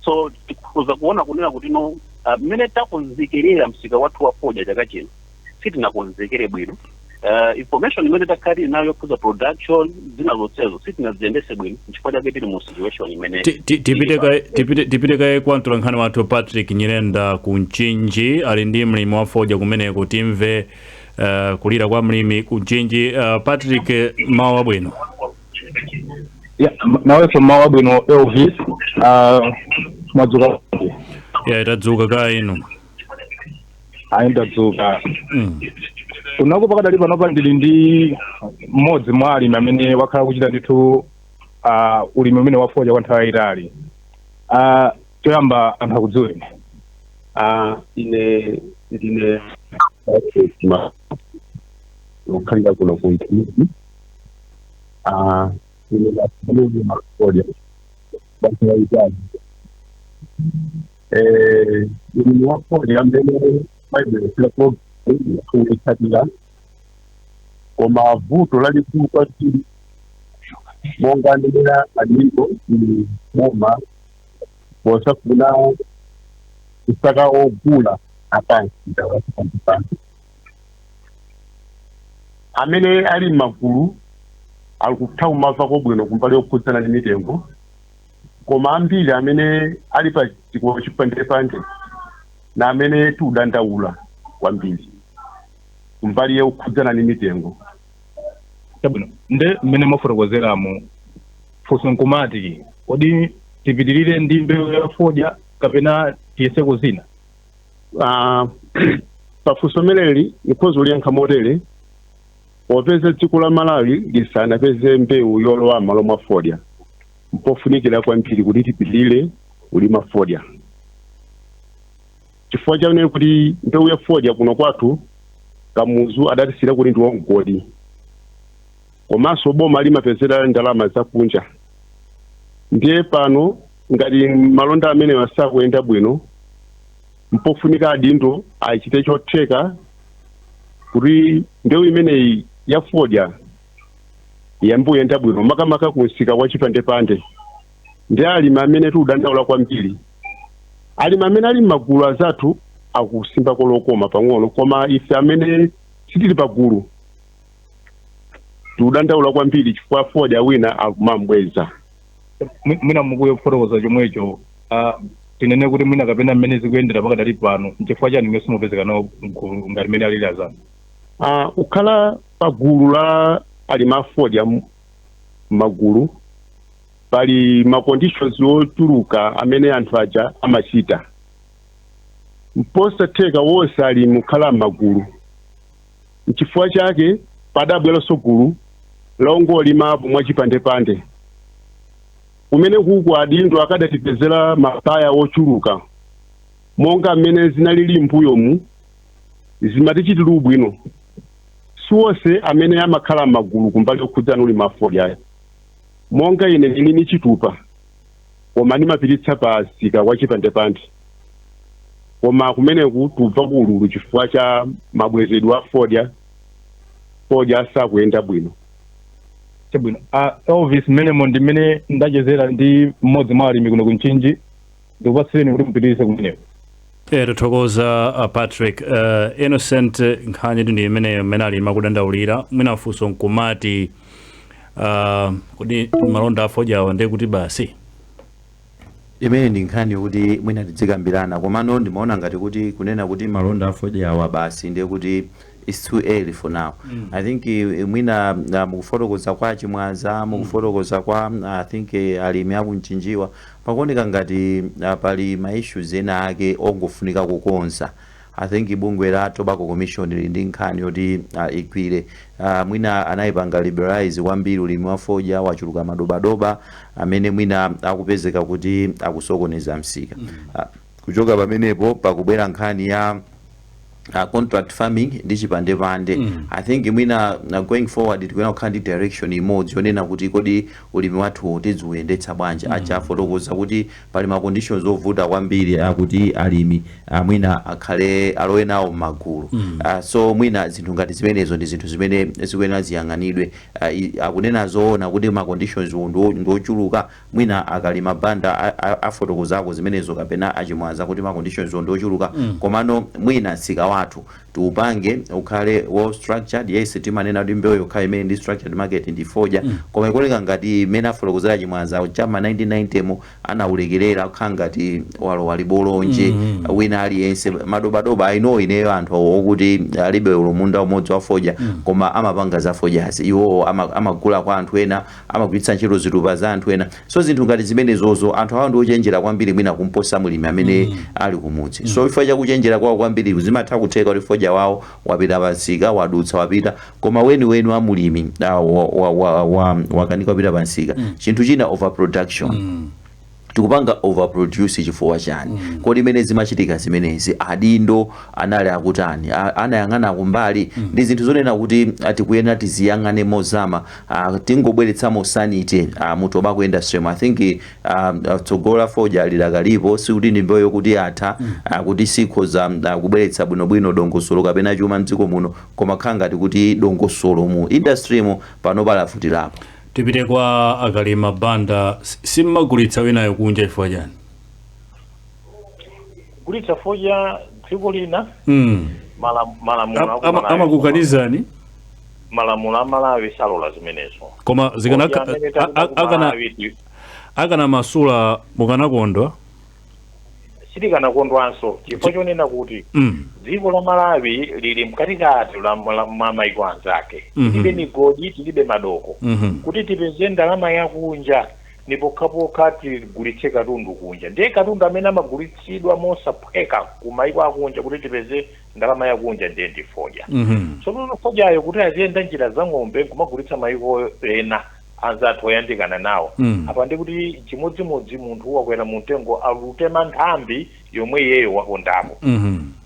So tikhoza kuona kunena kuti no, mmene takonzekerera msika wathu wa fodya chaka chino, sitinakonzekere bwino. Information imene takhala tili nayo yokhuza production, zina zonsezo, sitinaziyendese bwino. Nchifukwa chake tili mu situation imene Tipite kaye kwa mtolankhani wathu Patrick Nyirenda ku Mchinji. Ali ndi mlimi wa fodya kumeneko. Timve kulira kwa mlimi ku Mchinji. Patrick, mawu abwino. Ya, nawenso mawu abwino, Elvis. Mwadzuka bwanji? Ya, tadzuka ka inu? Ayi, ndadzuka. Kunako pakadali panopa ndili ndi mmodzi mwa alimi amene wakhala kuchita ndithu ulimi umene wafodya kwa nthawi yayitali. Choyamba anthu akudziweni. Ine ndine kukhalira kuno ku Mchinji. Ine ndalima mafodya basa yayitali. Ulimi wa fodya amene maibweresera kuitsatira, koma vuto lalikulu kwambiri, monga anenera aliko, ni boma posafuna kusaka ogula apansika wasipandipandi. Amene ali m'magulu ali kutha kumamva bwino kumbali yokhudzana ndi mitengo, koma ambiri amene ali pa chikowo chipandepande na amene tikudandaula kwambiri kumbali yokhudzana ndi mitengo. Chabwino, nde mmene mwafotokozeramo, funso nkumati, kodi tipitirire ndi mbewu ya fodya kapena tiyeseko zina? Pafunso limeneli nikhoza kuliyankha motere: popeza dziko la Malawi lisanapeze mbewu yolowa m'malo mwa fodya, mpofunikira kwambiri kuti tipitirire kulima fodya, chifukwa chaonera kuti mbewu ya fodya kuno kwathu Kamuzu adatisira kuti ndi wamgodi, komanso boma limapezera ndalama zakunja. Ndiye pano ngati malonda amene asakuyenda bwino, mpofunika adindo achite chotheka kuti mbewu imeneyi ya fodya iyambe kuyenda bwino, makamaka kumsika wa chipandepande. Ndi alimi amene tikudandaula kwambiri. Alimi amene ali m'magulu azathu akusimba kolokoma pang'ono, koma ife amene sitili pagulu tikudandaula kwambiri chifukwa fodya wina akumambweza. Mwina mukuye kufotokoza chomwecho, tinene kuti mwina kapena mmene zikuyendera pakadali pano, nchifukwa chani mwe simupezeka nawo mgulu ngati mmene alili azanu? Kukhala pagulu la alimi a fodya m'magulu, pali ma conditions ochuluka amene anthu aja amachita. Mposatheka wonse alimi kukhala m'magulu. Nchifukwa chake padabweranso gulu longolimapo mwachipandepande, kumene kuku adindo akadatipezera mabaya ochuluka monga mmene zinalili mbuyomu, zimatichitira ubwino. Siwonse amene amakhala m'magulu kumbali yokhudzana ulimi wa fodyayo. Monga ine ndili ni chitupa, koma ndimapititsa pa msika wa chipandepande, koma kumeneku tubva kuululu chifukwa cha mabwezedwe a fodya. Fodya sakuyenda bwino. Chabwino, Elvis, mmenemo ndi mmene ndachezera ndi mmodzi mwa alimi kuno kuMchinji. Ndikupatsireni kuti mupitirize kumeneko. Tathokoza, Patrick. Innocent, nkhani ndi imeneyo mmene alimi akudandaulira. Mwina funso nkumati, kodi malonda afodyawa ndiye kuti basi? Imene ndi nkhani yokuti mwina tidzikambirana, komano ndimaona ngati kuti kunena kuti malonda afodyawa basi, ndiye kuti it's too early for now. I think mwina mukufotokoza kwa Chimwaza, mukufotokoza kwa I think alimi akuMchinjiwa, pakuoneka ngati pali ma issues ena ake ongofunika kukonza. I think bungwe la Tobacco Commission lili ndi nkhani yoti igwire. Mwina anayipanga liberalize kwambiri ulimi wa fodya, wachuluka madobadoba amene mwina akupezeka kuti akusokoneza msika. Kuchoka pamenepo pakubwera nkhani ya contract farming ndi chipandepande. I think mwina going forward tikuyenera kukhala ndi direction imodzi yonena kuti kodi ulimi wathu tidziuyendetsa bwanji. Aja afotokoza kuti pali ma conditions ovuta kwambiri akuti alimi mwina akhale alowe nawo m'magulu. So mwina zinthu ngati zimenezo ndi zinthu zimene zikuyenera ziyang'anidwe. Akunena zoona kuti ma conditions ndi ochuluka. Mwina akalima banda afotokozako zimenezo kapena aChimwaza kuti ma conditions ndi ochuluka. Komano mwina msika wathu tiupange ukhale well structured. Yes, timanena kuti mbewu yokha imene ndi structured market ndi fodya, koma ikuoneka ngati imene afotokozera Chimwaza chama 1990 mo anaulekerera kukhala ngati walowa libolonje. Wina aliyense madobadoba. I know ineyo anthu okuti alibe munda umodzi wa fodya, koma amapanga za fodyazi iwowo, amagula kwa anthu ena, amagwiritsa ntchito zitupa za anthu ena. So zinthu ngati zimenezozo, anthu awa ndi ochenjera kwambiri mwina kumposa mulimi amene ali kumudzi. So chifukwa chakuchenjera kwawo kwambiri, zimatha kutheka kuti fodya wawo wapita pansika, wadutsa, wapita, koma weniweni wa mulimi wakanika wapita pansika. Chinthu china, overproduction. Tikupanga overproduce chifukwa chani? Kodi imene zimachitika zimenezi adindo anali akutani? Anayang'ana kumbali? Ndi zinthu zonena kuti tikuyenera tiziyang'ane mozama, tingobweretsamo sanity mu tobacco industry. I think tsogolo la fodya lidakalipo. Sikuti ndi mbewu yokuti atha, kuti sikhoza kubweretsa bwinobwino dongosolo kapena chuma mdziko muno, koma khala ngati kuti dongosolo mu industry mu pano palafutirapo. Tipite kwa akalima banda. Simmagulitsa winayo kunja chifukwa chani? Kugulitsa fodya dziko lina? Malamulo Amakukanizani? Malamulo a Malawi salola zimenezo. Koma zikana Fodya amene takuna ku akana Malawi akanamasula mukanakondwa? Sitikanakondwanso, chifukwa chonena kuti dziko la Malawi lili mkatikati mwa maiko anzake. Tilibe migodi, tilibe madoko. Kuti tipeze ndalama yakunja ni pokhapokha tigulitse katundu kunja. Ndiye katundu amene amagulitsidwa mosaphweka ku maiko akunja kuti tipeze ndalama yakunja ndiye ndi fodya. Tsono fodyayo kuti aziyenda njira za ng'ombe kumagulitsa maiko ena anzathu oyandikana nawo, apa ndi kuti chimodzimodzi munthu wakwera mu mtengo alutema nthambi yomwe iyeyo wakondapo.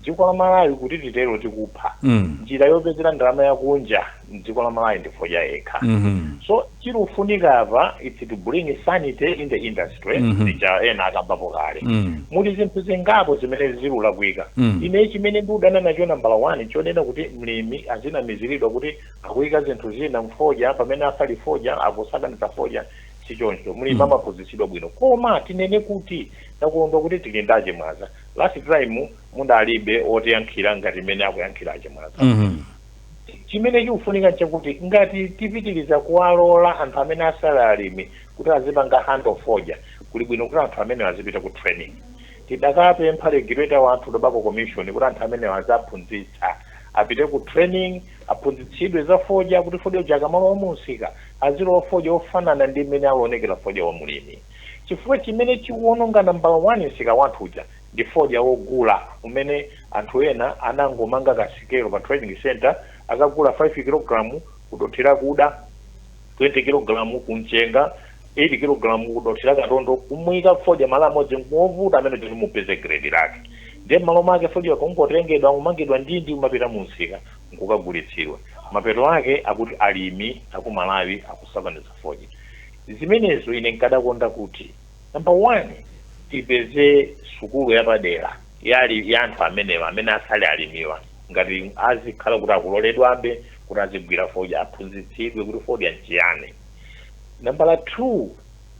Dziko la Malawi kuti titero tikupha. Njira yopezera ndalama yakunja mdziko la Malawi ndi fodya yekha. So chikufunika apa, it's to bring sanity in the industry. Zija ena akambapo kale. Muli zinthu zingapo zimene zilulakwika. Ine chimene ndikudana nacho, nambala 1, chonena kuti mlimi azinamiziridwa kuti akuyika zinthu zina mfodya pamene asali fodya, akusakaniza fodya. Sichoncho. Mlimi amaphunzitsidwa bwino. Koma tinene kuti ndakondwa kuti tili ndi aChimwaza. Last time mudalibe otiyankhira ngati mmene akuyankhira aChimwaza. Chimene chikufunika nchakuti ngati tipitiriza kuwalola anthu amene asali alimi kuti azipanga handle fodya, kuli bwino kuti anthu amene azipita ku training. Tidakapempha regulator wathu, Tobacco Commission, kuti anthu amene azaphunzitsa apite ku training, aphunzitsidwe za fodya, kuti fodya uja akamalowa munsika azilowa fodya ofanana ndi mmene aonekera fodya wa mulimi, chifukwa chimene chikuononga nambala 1 msika wathu uja ndi fodya wogula umene anthu ena anangomanga kasikelo pa trading center, akagula 5 kg kudothera kuda, 20 kg kumchenga, 8 kg kudothera katondo, kumuyika fodya malo amodzi nkuwovuta amene kuti mupeze grade lake. Ndiye m'malo mwake fodya kungotengedwa, kumangidwa ndindi, umapita munsika nkukagulitsidwa. Mapeto ake akuti alimi aku Malawi akusakaniza fodya. Zimenezo ine nkadakonda kuti number one tipeze sukulu yapadera yali ya anthu amenewa amene asali alimiwa, ngati azikhala kuti akuloledwabe kuti azigwira fodya, aphunzitsidwe kuti fodya nchiyani. Nambala 2,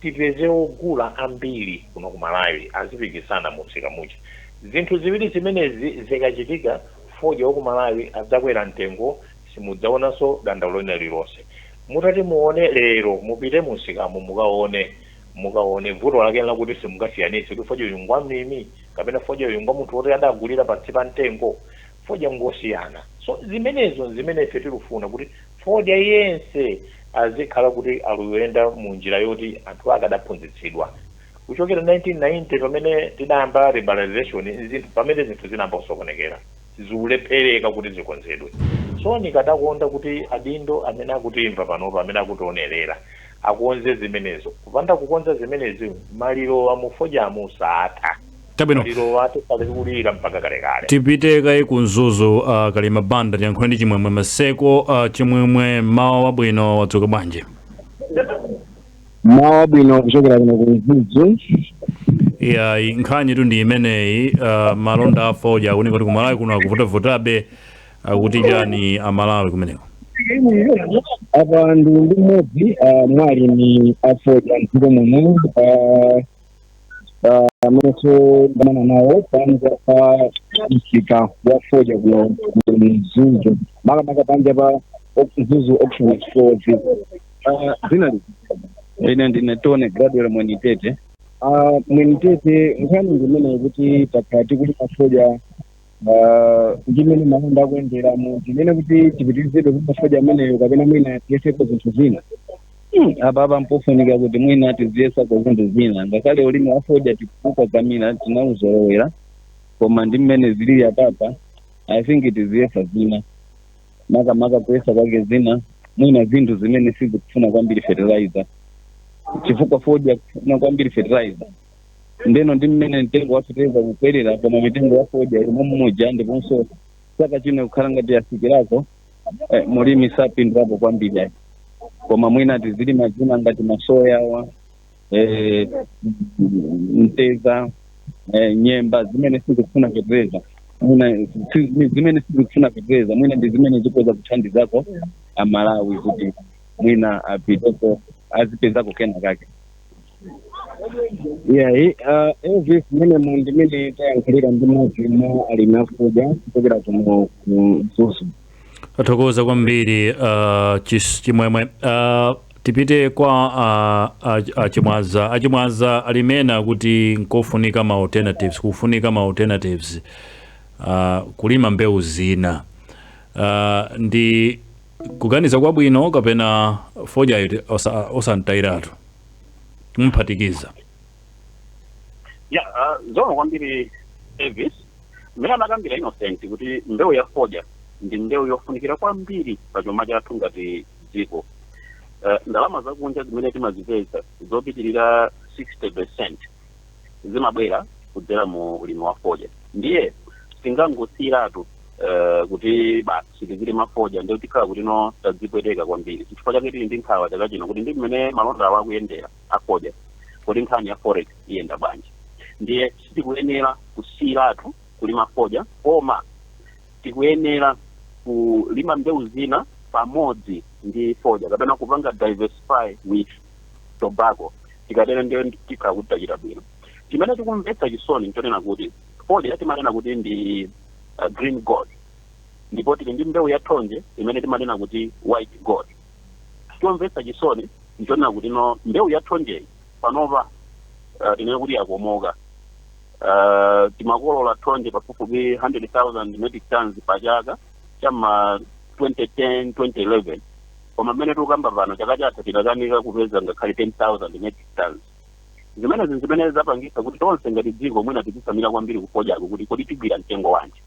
tipeze ogula ambiri kuno ku Malawi, azipikisana mumsika muja. Zinthu ziwiri zimenezi zikachitika, fodya wa ku Malawi adzakwera mtengo, simudzaonanso dandaulo lina lililonse. Mutati muone lero, mupite mumsikamo, mukaone vuto lake lakuti simungasiyanitse kuti fodya uyu ngwa mlimi kapena fodya uyu ngwa munthu woti adagulira pansi pa mtengo. Fodya ngosiyana. So zimenezo zimene ife tikufuna, kuti fodya yense azikhala kuti aluyenda mu njira yoti anthu akadaphunzitsidwa kuchokera 1990 pamene tidayamba liberalization. Zinthu pamene zinthu zinayamba kusokonekera, zikulephereka kuti zikonzedwe. So nikadakonda kuti adindo amene akutimva panopa, amene akutionerera, akonze zimenezo. Kupanda kukonza zimenezi, maliro amufodyamu satha. Maliro atikhale kulira mpaka kalekale. Tipite kaye ku Mzuzu, Kalima Banda, tiyankhule ndi Chimwemwe Maseko. Chimwemwe, mawa wabwino, wadzuka bwanji? Mawa wabwino kuchokera kuno ku Mzuzu. Ya, nkhani tu ndi imeneyi, malonda a fodya akuoneka kuti kumalawi kuno akuvutavutabe. Akuti chani Amalawi kumeneko? Apa ndi mmodzi mwa alimi a fodya mdziko muno amenenso ndamana nawo panja pa msika wa fodya kuno ku Mzuzu, makamaka panja pa Mzuzu Auction Floor. Dzina li? Ine ndine Tone Gradwell Mwenitete. Mwenitete, nkhani ndimene kuti takhala tikulima fodya, ndimene malonda akuyenderamu, ndimene kuti tipitirizebe kulima fodya ameneyo kapena mwina tiyeseko zinthu zina? Apa mpofunika kuti mwina tiziyesako zinthu zina. Ngakhale ulimi wa fodya tikukakamira, tinawuzolowera, koma ndi mmene zilili apapa, I think tiziyesa zina. Makamaka kuyesa kwake zina, mwina zinthu zimene sizikufuna kwambiri fertilizer, chifukwa fodya kufuna kwambiri fertilizer. Ndeno ndi mmene mtengo wa fertilizer kukwerera, koma mitengo ya fodya ili mommuja, ndiponso chaka chino kukhala ngati yafikirako, mulimi sapindulapo kwambiri ayi. Koma mwina tizilima zina ngati masoya awa, mteza, nyemba, zimene sizikufuna fertilizer. Mwina zimene sizikufuna fertilizer mwina ndi zimene zikhoza kuthandizako Amalawi kuti mwina apiteko, azipezako kena kake. Yeah, Elvis, mmene ndimene tayankhulira ndi mmodzi mwa alimi afodya kuchokera kuno ku Mzuzu. Tathokoza kwambiri, Chimwemwe. Tipite kwa Achimwaza. Achimwaza, alimena kuti nkofunika ma alternatives, kufunika ma alternatives, kulima mbewu zina. Ndi kuganiza kwabwino kapena fodyayo osantayiratu kumphatikiza? Ya, zoona kwambiri, Elvis. Mmene anakambira Innocent kuti mbewu ya fodya ndi mbewu yofunikira kwambiri pa chuma chathu ngati dziko. Ndalama zakunja zimene timazipeza zopitirira 60% zimabwera kudzera mu ulimi wa fodya. Ndiye tingangosiyiratu kuti basi tizilima fodya, ndiye tikhala kuti no tadzipweteka kwambiri. Chifukwa chake tili ndi nkhawa chaka chino kuti ndi mmene malonda awo akuyendera afodya, kuti nkhani ya forex iyenda bwanji. Ndiye sitikuyenera kusiyiratu kulima fodya, koma tikuyenera kulima mbewu zina pamodzi ndi fodya kapena kupanga diversify with tobacco. Tikatero ndiyo tikhala kuti tachita bwino. Chimene tikumvetsa chisoni nchonena kuti fodya timanena kuti ndi green gold, ndipo tili ndi mbewu ya thonje imene timanena kuti white gold. Chomvetsa chisoni nchonena kuti no mbewu ya thonjeyi panopa, tinene kuti yakomoka. Timakolola thonje pafupifupi 100,000 metric tons pa chaka chama 2010 2011, koma mmene tikukamba pano, chaka chatha tinakanika kupeza ngakhale 10,000 metric tons. Zimenezi zimene zapangisa kuti tonse ngati dziko mwina tizisamira kwambiri kufodyako kuti kodi tigwira mtengo wanji.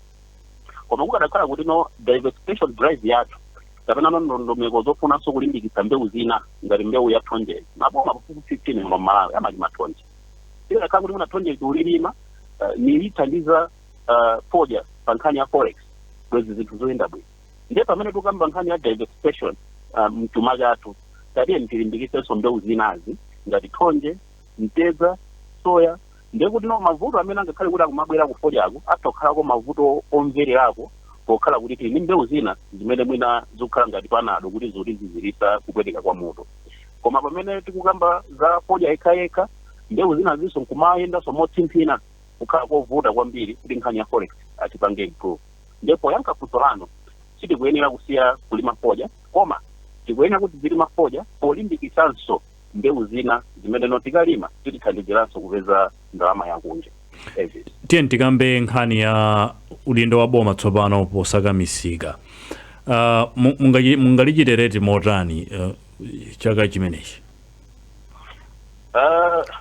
Koma kukadakhala kuti no diversification drive yathu kapena no ndondomeko zofunanso kulimbikitsa mbewu zina ngati mbewu ya thonje, maboma pafupi 15 muno mMalawi amalima thonje, ikadakhala kuti mwina thonje tiulilima nilithandiza fodya pa nkhani ya forex, bwezi zinthu zoyenda bwino. Ndiye pamene tikukamba nkhani ya diversification mchuma chathu, tatiye tilimbikitsenso mbewu zinazi ngati thonje, mtedza, soya. Ndiye kuti no mavuto amene angakhale kuti akumabwera kufodyako atha kukhalako mavuto omvererako, pokhala kuti tili ndi mbewu zina zimene mwina zikukhala ngati panado kuti zotizizirisa kupweteka kwa mutu. Koma pamene tikukamba za fodya yekhayekha, mbewu zina zinso nkumayendanso motsimphina, kukhala kovuta kwambiri kuti nkhani ya forex atipange improve. Ndipo yankha funso lanu, sitikuyenera kusiya kulima fodya, koma tikuyenera kuti zilima fodya polimbikisanso mbewu zina zimene no tikalima titithandiziranso kupeza ndalama yakunja. Elvis. Tiye tikambe nkhani ya udindo wa boma tsopano posaka misika. Mungalichite rate motani chaka chimenechi?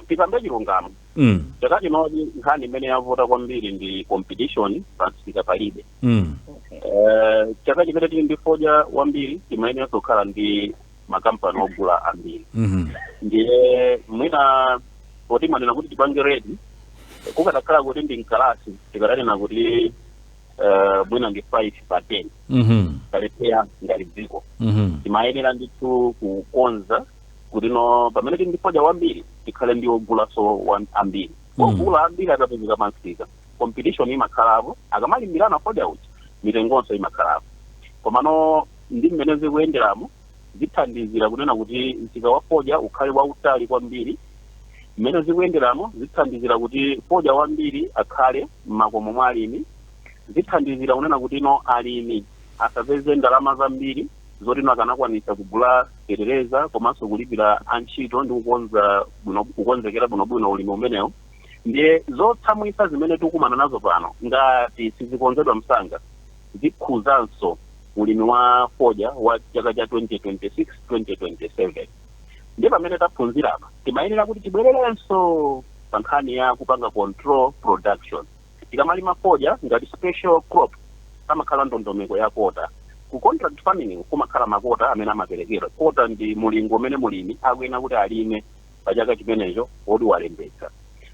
Tikambe chilungamo, chaka chinodi nkhani imene yavuta kwambiri ndi competition pamsika palibe. Chaka chimene tili ndi fodya wambiri, timayenera kukhala ndi makampani ogula ambiri. Ndiye mwina poti manena kuti tipange rate, kukatakhala kuti ndi mkalasi, tikatanena kuti mwina ndi 5 pa 10. Talephera ngati dziko. Timayenera ndithu kukonza kuti no pamene tili ndi fodya wambiri, tikhale ndi ogulaso ambiri. Ogula ambiri akapezeka pamsika, competition imakhalapo, akamalimbirana fodya uja, mitengonso imakhalapo. Komano ndi mmene zikuyenderamo, zithandizira kunena kuti msika wa fodya ukhale wautali kwambiri. Mmene zikuyenderamo, zithandizira kuti fodya wambiri akhale m'makomo mwa alimi, zithandizira kunena kuti no alimi asapeze ndalama zambiri zoti no akanakwanisa kugula fetereza komanso kulipira antchito ndi kukonza bwino, kukonzekera bwinobwino ulimi umenewo. Ndiye zotsamwisa zimene tikukumana nazo pano, ngati sizikonzedwa msanga, zikhuzanso ulimi wa fodya wa chaka cha 2026 2027. Ndiye pamene taphunzira apa, timayenera kuti tibwererenso pa nkhani ya kupanga control production. Tikamalima fodya ngati special crop, pamakhala ndondomeko ya quota. Ku contract farming kumakhala ma quota amene amaperekedwa. Quota ndi mulingo umene mulimi akuyenera kuti alime pa chaka chimenecho woti walembetsa.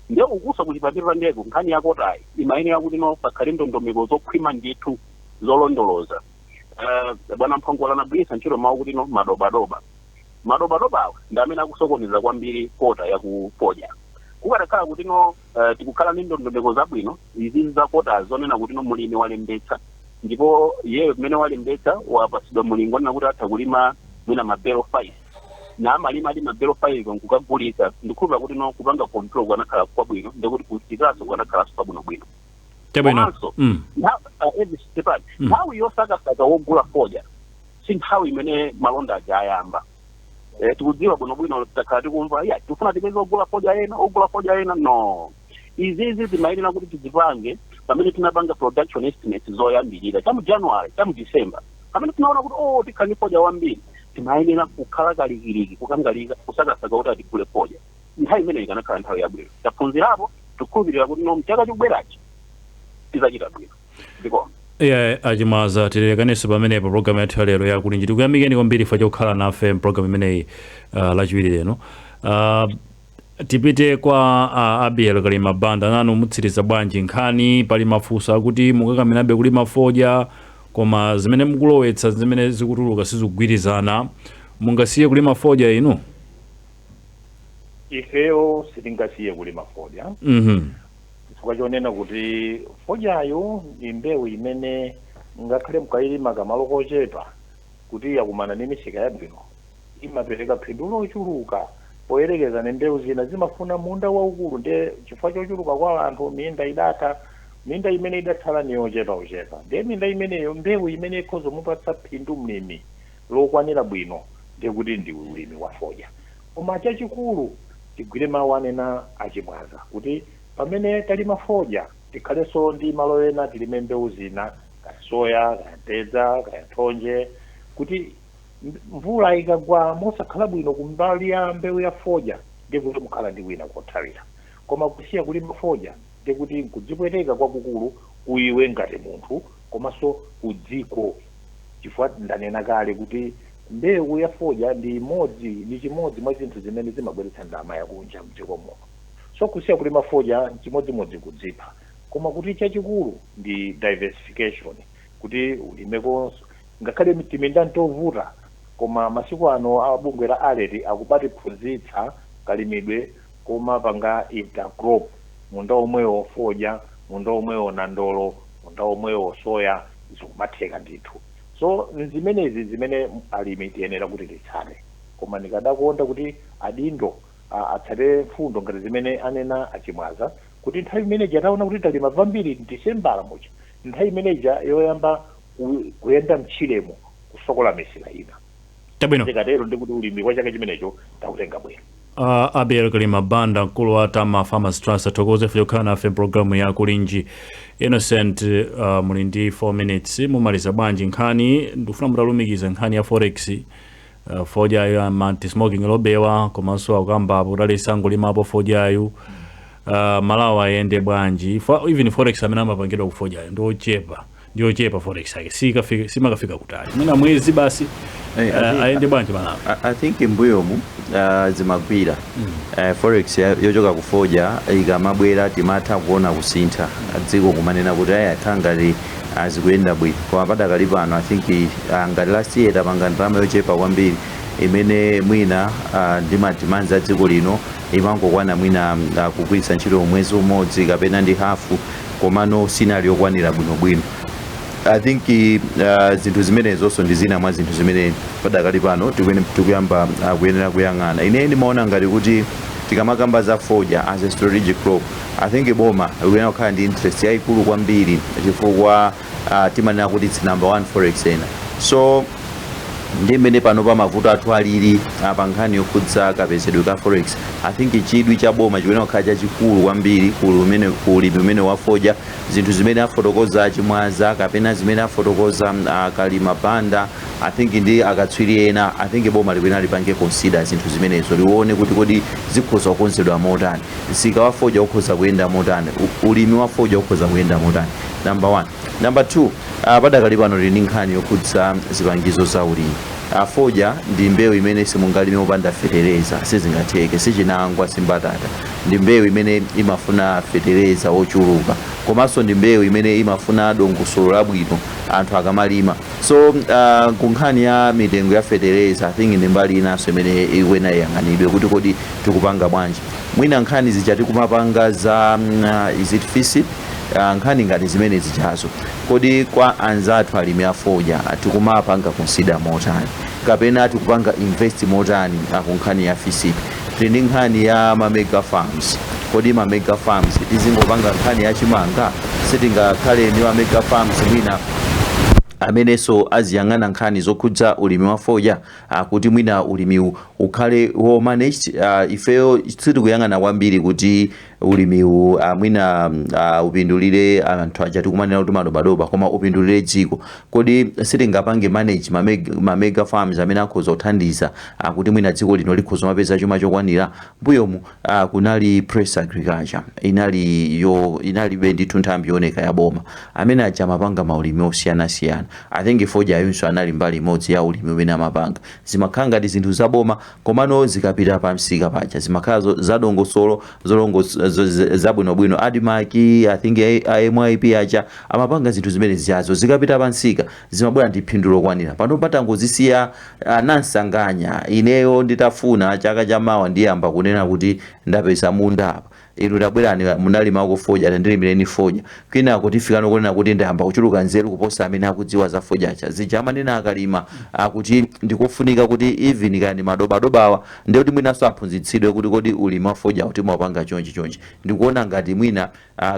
Ndiye ukuso kuchipatira ndeko nkhani ya quotayi imayenera kuti no pakhale ndondomeko zokhwima ndithu zolondoloza. Bwana Mphongola anagwiritsa ntchito mawu kuti no madobadoba. Madobadobawa ndi amene akusokoneza kwambiri quota yakufodya. Kukatakhala kuti no tikukhala ndi ndondomeko zabwino izi za quota, zonena kuti no mulimi walembetsa, ndipo iyeyo kumene walembetsa wapasidwa mulingo onena kuti atha kulima mwina mabelo 5, na amalima ali mabelo 5 nkukagulitsa, ndikhulupira kuti no kupanga control kukanakhala kwabwino, ndikuti kusikaso kukanakhalanso kwabwinobwino. Chabwino. Komanso Elvis Stephen, nthawi yosakasaka wogula fodya si nthawi imene malonda aja ayamba. Tikudziwa bwinobwino, takhala tikumva ya tifuna tipeze ogula fodya ena, ogula fodya ena. No, izizi timayenera kuti tizipange pamene tinapanga production estimates zoyambirira chamu January, chamu December, pamene tinaona kuti oh, tikhala ndi fodya wambiri. Timayenera kukhala kalikiliki kukangalika kusakasaka kuti atigule fodya. Nthawi imeneyi ikanakhala nthawi yabwino. Taphunzirapo, tikukhulupirira kuti no mchaka chikubwerachi tizachita bwino ndiko. Iye Achimwaza, tilekanenso pamenepo programu yathu ya lero yakulinji. Tikuyamikeni kwambiri fa chokhala nafe mpulogalamu imeneyi lachiwiri lero. Tipite kwa Abiel Kalima Banda. Nanu mutsiriza bwanji nkhani? Pali mafunso akuti mukakamirabe kulima fodya, koma zimene mukulowetsa, zimene zikutuluka sizikugwirizana. Mungasiye kulima fodya inu? Ifeyo sitingasiye kulima fodya, chifukwa chonena kuti fodyayo ndi mbewu imene ngakhale mukayilima kamalo kochepa, kuti yakumana ndi misika yabwino, imapereka phindu lochuluka poyerekeza ndi mbewu zina zimafuna munda waukulu. Ndiye chifukwa chochuluka kwa anthu, minda idatha, minda imene idatsala ni yochepa uchepa. Ndiye minda imeneyo, mbewu imene ikhoza mupatsa phindu mlimi lokwanira bwino, ndiye kuti ndi ulimi wa fodya. Koma chachikulu, tigwire mawu anena Achimwaza kuti pamene talima fodya, tikhalenso ndi malo ena tilime mbewu zina, kaya soya, kaya mpedza, kaya thonje, kuti mvula ikagwa mosakhala bwino kumbali ya mbewu ya fodya, ndiye kuti mukhala ndi wina kothawira. Koma kusiya kulima fodya, ndiye kuti nkudzipweteka kwakukulu kuiwe ngati munthu komanso ku dziko, chifukwa ndanena kale kuti mbewu ya fodya ndi imodzi, ndi chimodzi mwa zinthu zimene zimabweretsa ndalama yakunja mdziko muno. So kusiya kulima fodya chimodzimodzi kudzipha. Koma kuti chachikulu ndi diversification, kuti ulimeko ngakhale timinda ntovuta, koma masiku ano abungwe la ALET akubatiphunzitsa kalimidwe koma panga intercrop, munda omwewo fodya, munda omwewo nandolo, munda omwewo soya, zikumatheka ndithu. So zimenezi zimene alimi tiyenera kuti titsate. Koma ndikadakonda kuti adindo atsate mfundo ngati zimene anena Achimwaza, kuti nthawi imeneja taona kuti talima vambiri Decembala muja, nthawi imeneja yoyamba kuyenda mtchiremo kusokola misika ina. Zikatero ndikuti ulimi kwa chaka chimenecho takutenga bwino. Abel Kalima Banda, mkulu wa Tama Farmers Trust, athokoze chokhala nafe programu ya Kulinji. Innocent, muli ndi 4 minutes, mumaliza bwanji nkhani? Ndikufuna mutalumikiza nkhani ya forex, fodyayo ama anti-smoking lobbywa, komanso akukamba apo utalisangulimapo fodyayo, Malawi ayende bwanji? Even forex amene amapangidwa ku fodyayo ndi ochepa, forex yake simakafika kutali, mwina mwezi basi. Hey, Ayende bwanji Malawi? I think mbuyomu zimagwira. Forex yochoka kufodya ikamabwera timatha kuona kusintha dziko, kumanena kuti aya akhala ngati azikuyenda bwino. Koma padakali pano I think ngati last year tapanga ndalama yochepa kwambiri imene mwina ndi ma demands a dziko lino imangokwana mwina kugwiritsa ntchito mwezi umodzi kapena ndi hafu, komano sinali yokwanira bwinobwino. I think zinthu zimenezonso ndi zina mwa zinthu zimene padakali pano tikuyamba kuyenera kuyang'ana. Ine ndimaona ngati kuti tikamakamba za fodya as a strategic crop, I think boma likuyenera kukhala ndi interest yayikulu kwambiri, chifukwa timanena kuti it's number one forex earner. So ndi mmene pano pa mavuto athu alili pa nkhani yokhudza kapezedwe ka forex, I think chidwi cha boma chikuyenera kukhala chachikulu kwambiri ku ulimi umene wa fodya. Zinthu zimene afotokoza Achimwaza kapena zimene afotokoza Kalima Banda, I think ndi akatswiri ena, I think boma likuyenera lipange consider zinthu zimenezo, lione kuti kodi zikhoza kukonzedwa motani, msika wa fodya ukhoza kuyenda motani, ulimi wa fodya ukhoza kuyenda motani, number one. Number two, padakali pano tili ndi nkhani yokhudza zipangizo za ulimi. Fodya ndi mbewu imene simungalime mopanda fetereza, sizingatheke, sichinangwa, simbatata. Ndi mbewu imene imafuna fetereza wochuluka, komanso ndi mbewu imene imafuna dongosolo labwino anthu akamalima. So ku nkhani ya mitengo ya fetereza, I think ndi mbali inanso imene ikuyenera iyang'anidwe kuti kodi tikupanga bwanji. Mwina nkhani zija tikumapanga za is it FISP, nkhani ngati zimene zichazo, kodi kwa anzathu alimi afodya tikumapanga consider motani kapena tikupanga invest motani ku nkhani ya FISP? Tili ndi nkhani ya ma mega farms. Kodi ma mega farms tizingopanga nkhani ya chimanga? Sitingakhale ndi ma mega farms mwina amenenso aziyang'ana nkhani zokhudza ulimi wa fodya, kuti mwina ulimiwu ukhale well managed? Ifeyo sitikuyang'ana kwambiri kuti ulimiwu mwina upindulire anthu aja tikumanena kuti madobadoba, koma upindulire dziko. Kodi sitingapange manage ma mega farms amene akhoza kuthandiza kuti mwina dziko lino likhoza mapeza chuma chokwanira? Mbuyomu kunali Press Agriculture, inali yo inalibe ndithu nthambi yooneka ya boma, amene aja amapanga maulimi osiyanasiyana. I think fodya ayunso anali mbali imodzi ya ulimi umene amapanga. Zimakhala ngati zinthu zaboma, komano zikapita pa msika paja zimakhala zadongosolo zabwinobwino. ADMARC, I think AMIP aja amapanga zinthu zimene zijazo, zikapita pa msika zimabwera ndi phindu lokwanira. Pano patangozisiya anansanganya. Ineyo nditafuna chaka chamawa ndiyamba kunena kuti ndapeza munda apa, inu tabwerani munalimako fodya, tandilimireni fodya. Kwinako tifikano kunena kuti ndayamba kuchuluka nzeru kuposa amene akudziwa za fodyacha. Zija amanena akalima akuti ndikufunika kuti even kani madobadobawa, ndikuti mwinanso aphunzitsidwe kuti kodi ulimi wa fodya kuti mwapanga chonchi chonchi. Ndikuona ngati mwina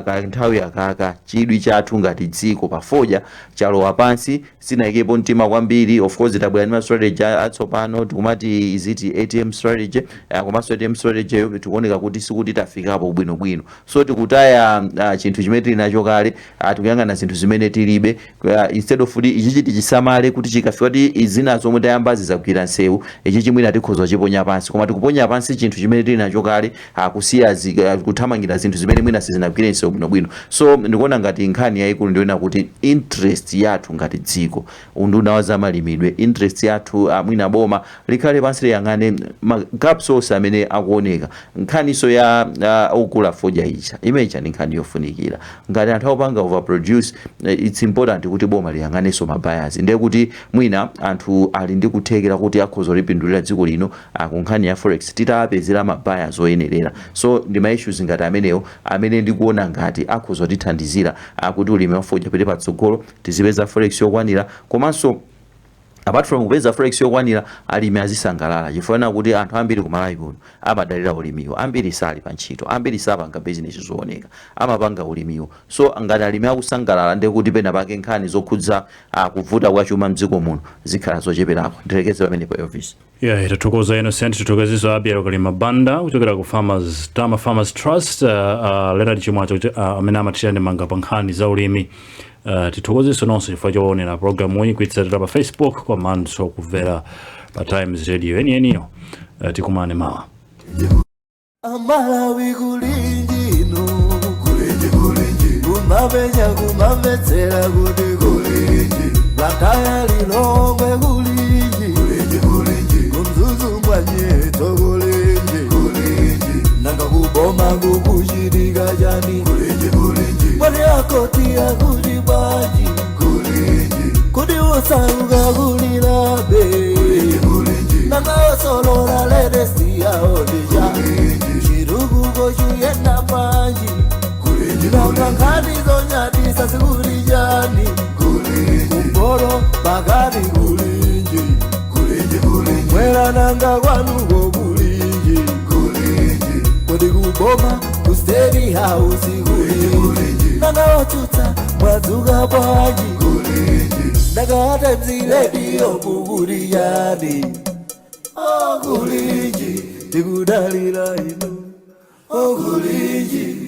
kanthawi akaka chidwi chathu ngati dziko pa fodya chalowa pansi, sinayikepo mtima kwambiri. Of course tabwera ndi ma strategy atsopano, tikumati iziti ATM strategy, komanso ATM strategy yo tikuoneka kuti sikuti tafikapo bwinobwino. So tikutaya chinthu chimene tili nacho kale, tikuyang'ana zinthu zimene tilibe, instead of kuti ichichi tichisamale kuti chikafika kuti zina zomwe tayamba zizagwira nsewu, ichi chimwina tikhoza chiponya pansi. Koma tikuponya pansi chinthu chimene tili nacho kale, kusiya kuthamangira zinthu zimene mwina sizinagwire nsewu bwinobwino. So ndikuona ngati nkhani yayikulu ndiona kuti interest yathu ngati dziko, unduna wa zamalimidwe, interest yathu, mwina boma likhale pansi liyang'ane ma gaps onse amene akuoneka. Nkhaniso ya ogula fodya ija imeneja ndi nkhani yofunikira. Ngati anthu akupanga overproduce, it's important kuti boma liyang'anenso ma buyers, ndiye kuti mwina anthu ali ndi kuthekera kuti akhoza kulipindulira dziko lino ku nkhani ya forex titapezera ma buyers oyenerera. So ndi ma issues ngati amenewo amene ndikuona ngati akhoza kutithandizira kuti ulimi wa fodya pite patsogolo, tizipeza forex yokwanira, komanso Apart from kupeza forex yokwanira, alimi azisangalala, chifukwa kuti anthu ambiri kumalawi kuno amadalira ulimiwo. Ambiri sali pa ntchito, ambiri sapanga business zooneka, amapanga ulimiwo. So ngati alimi akusangalala, ndiye kuti pena pake nkhani zokhudza kuvuta kwa chuma mdziko muno zikhala zocheperako. Ndilekeze pamenepo, Elvis. Yeah, tathokoza Innocent, tithokozeso Abiel Kalima Banda kuchokera ku Farmers Tama Farmers Trust, Leonard Chimwacho amene amathira ndemanga pa nkhani za ulimi. Tithokozeso nonse chifukwa choonera programu iyi, kuitsatira pa Facebook komanso kumvera pa Times Radio yeniyeniyo. Tikumane mawa. Amalawi, kulinji inu, kulinji, kulinji, kumapenya kumamvetsera kuti kulinji, Blantyre, Lilongwe, kulinji, kulinji, kulinji, kuMzuzu mwanyetso, kulinji, kulinji, nanga kuboma kukuchitika chani? Kulinji, kulinji, mwani akoti akuti bwanji? Kulinji, kuti usauka kulilabe? Kulinji, kulinji, nanga osolola latest yawo ndija chitukuko chuyenda bwanji? Nanga nkhani zonyadisa zikuti chani? Kumporo pakati, kulinji, mwera nanga kwanuko, kulinji, kodi kuboma ku State House, kulinji, nanga otsutsa mwadzuka bwanji? Nanga Times Radio kukuti chani? Oh, kulinji, tikudalira inu. Oh, kulinji.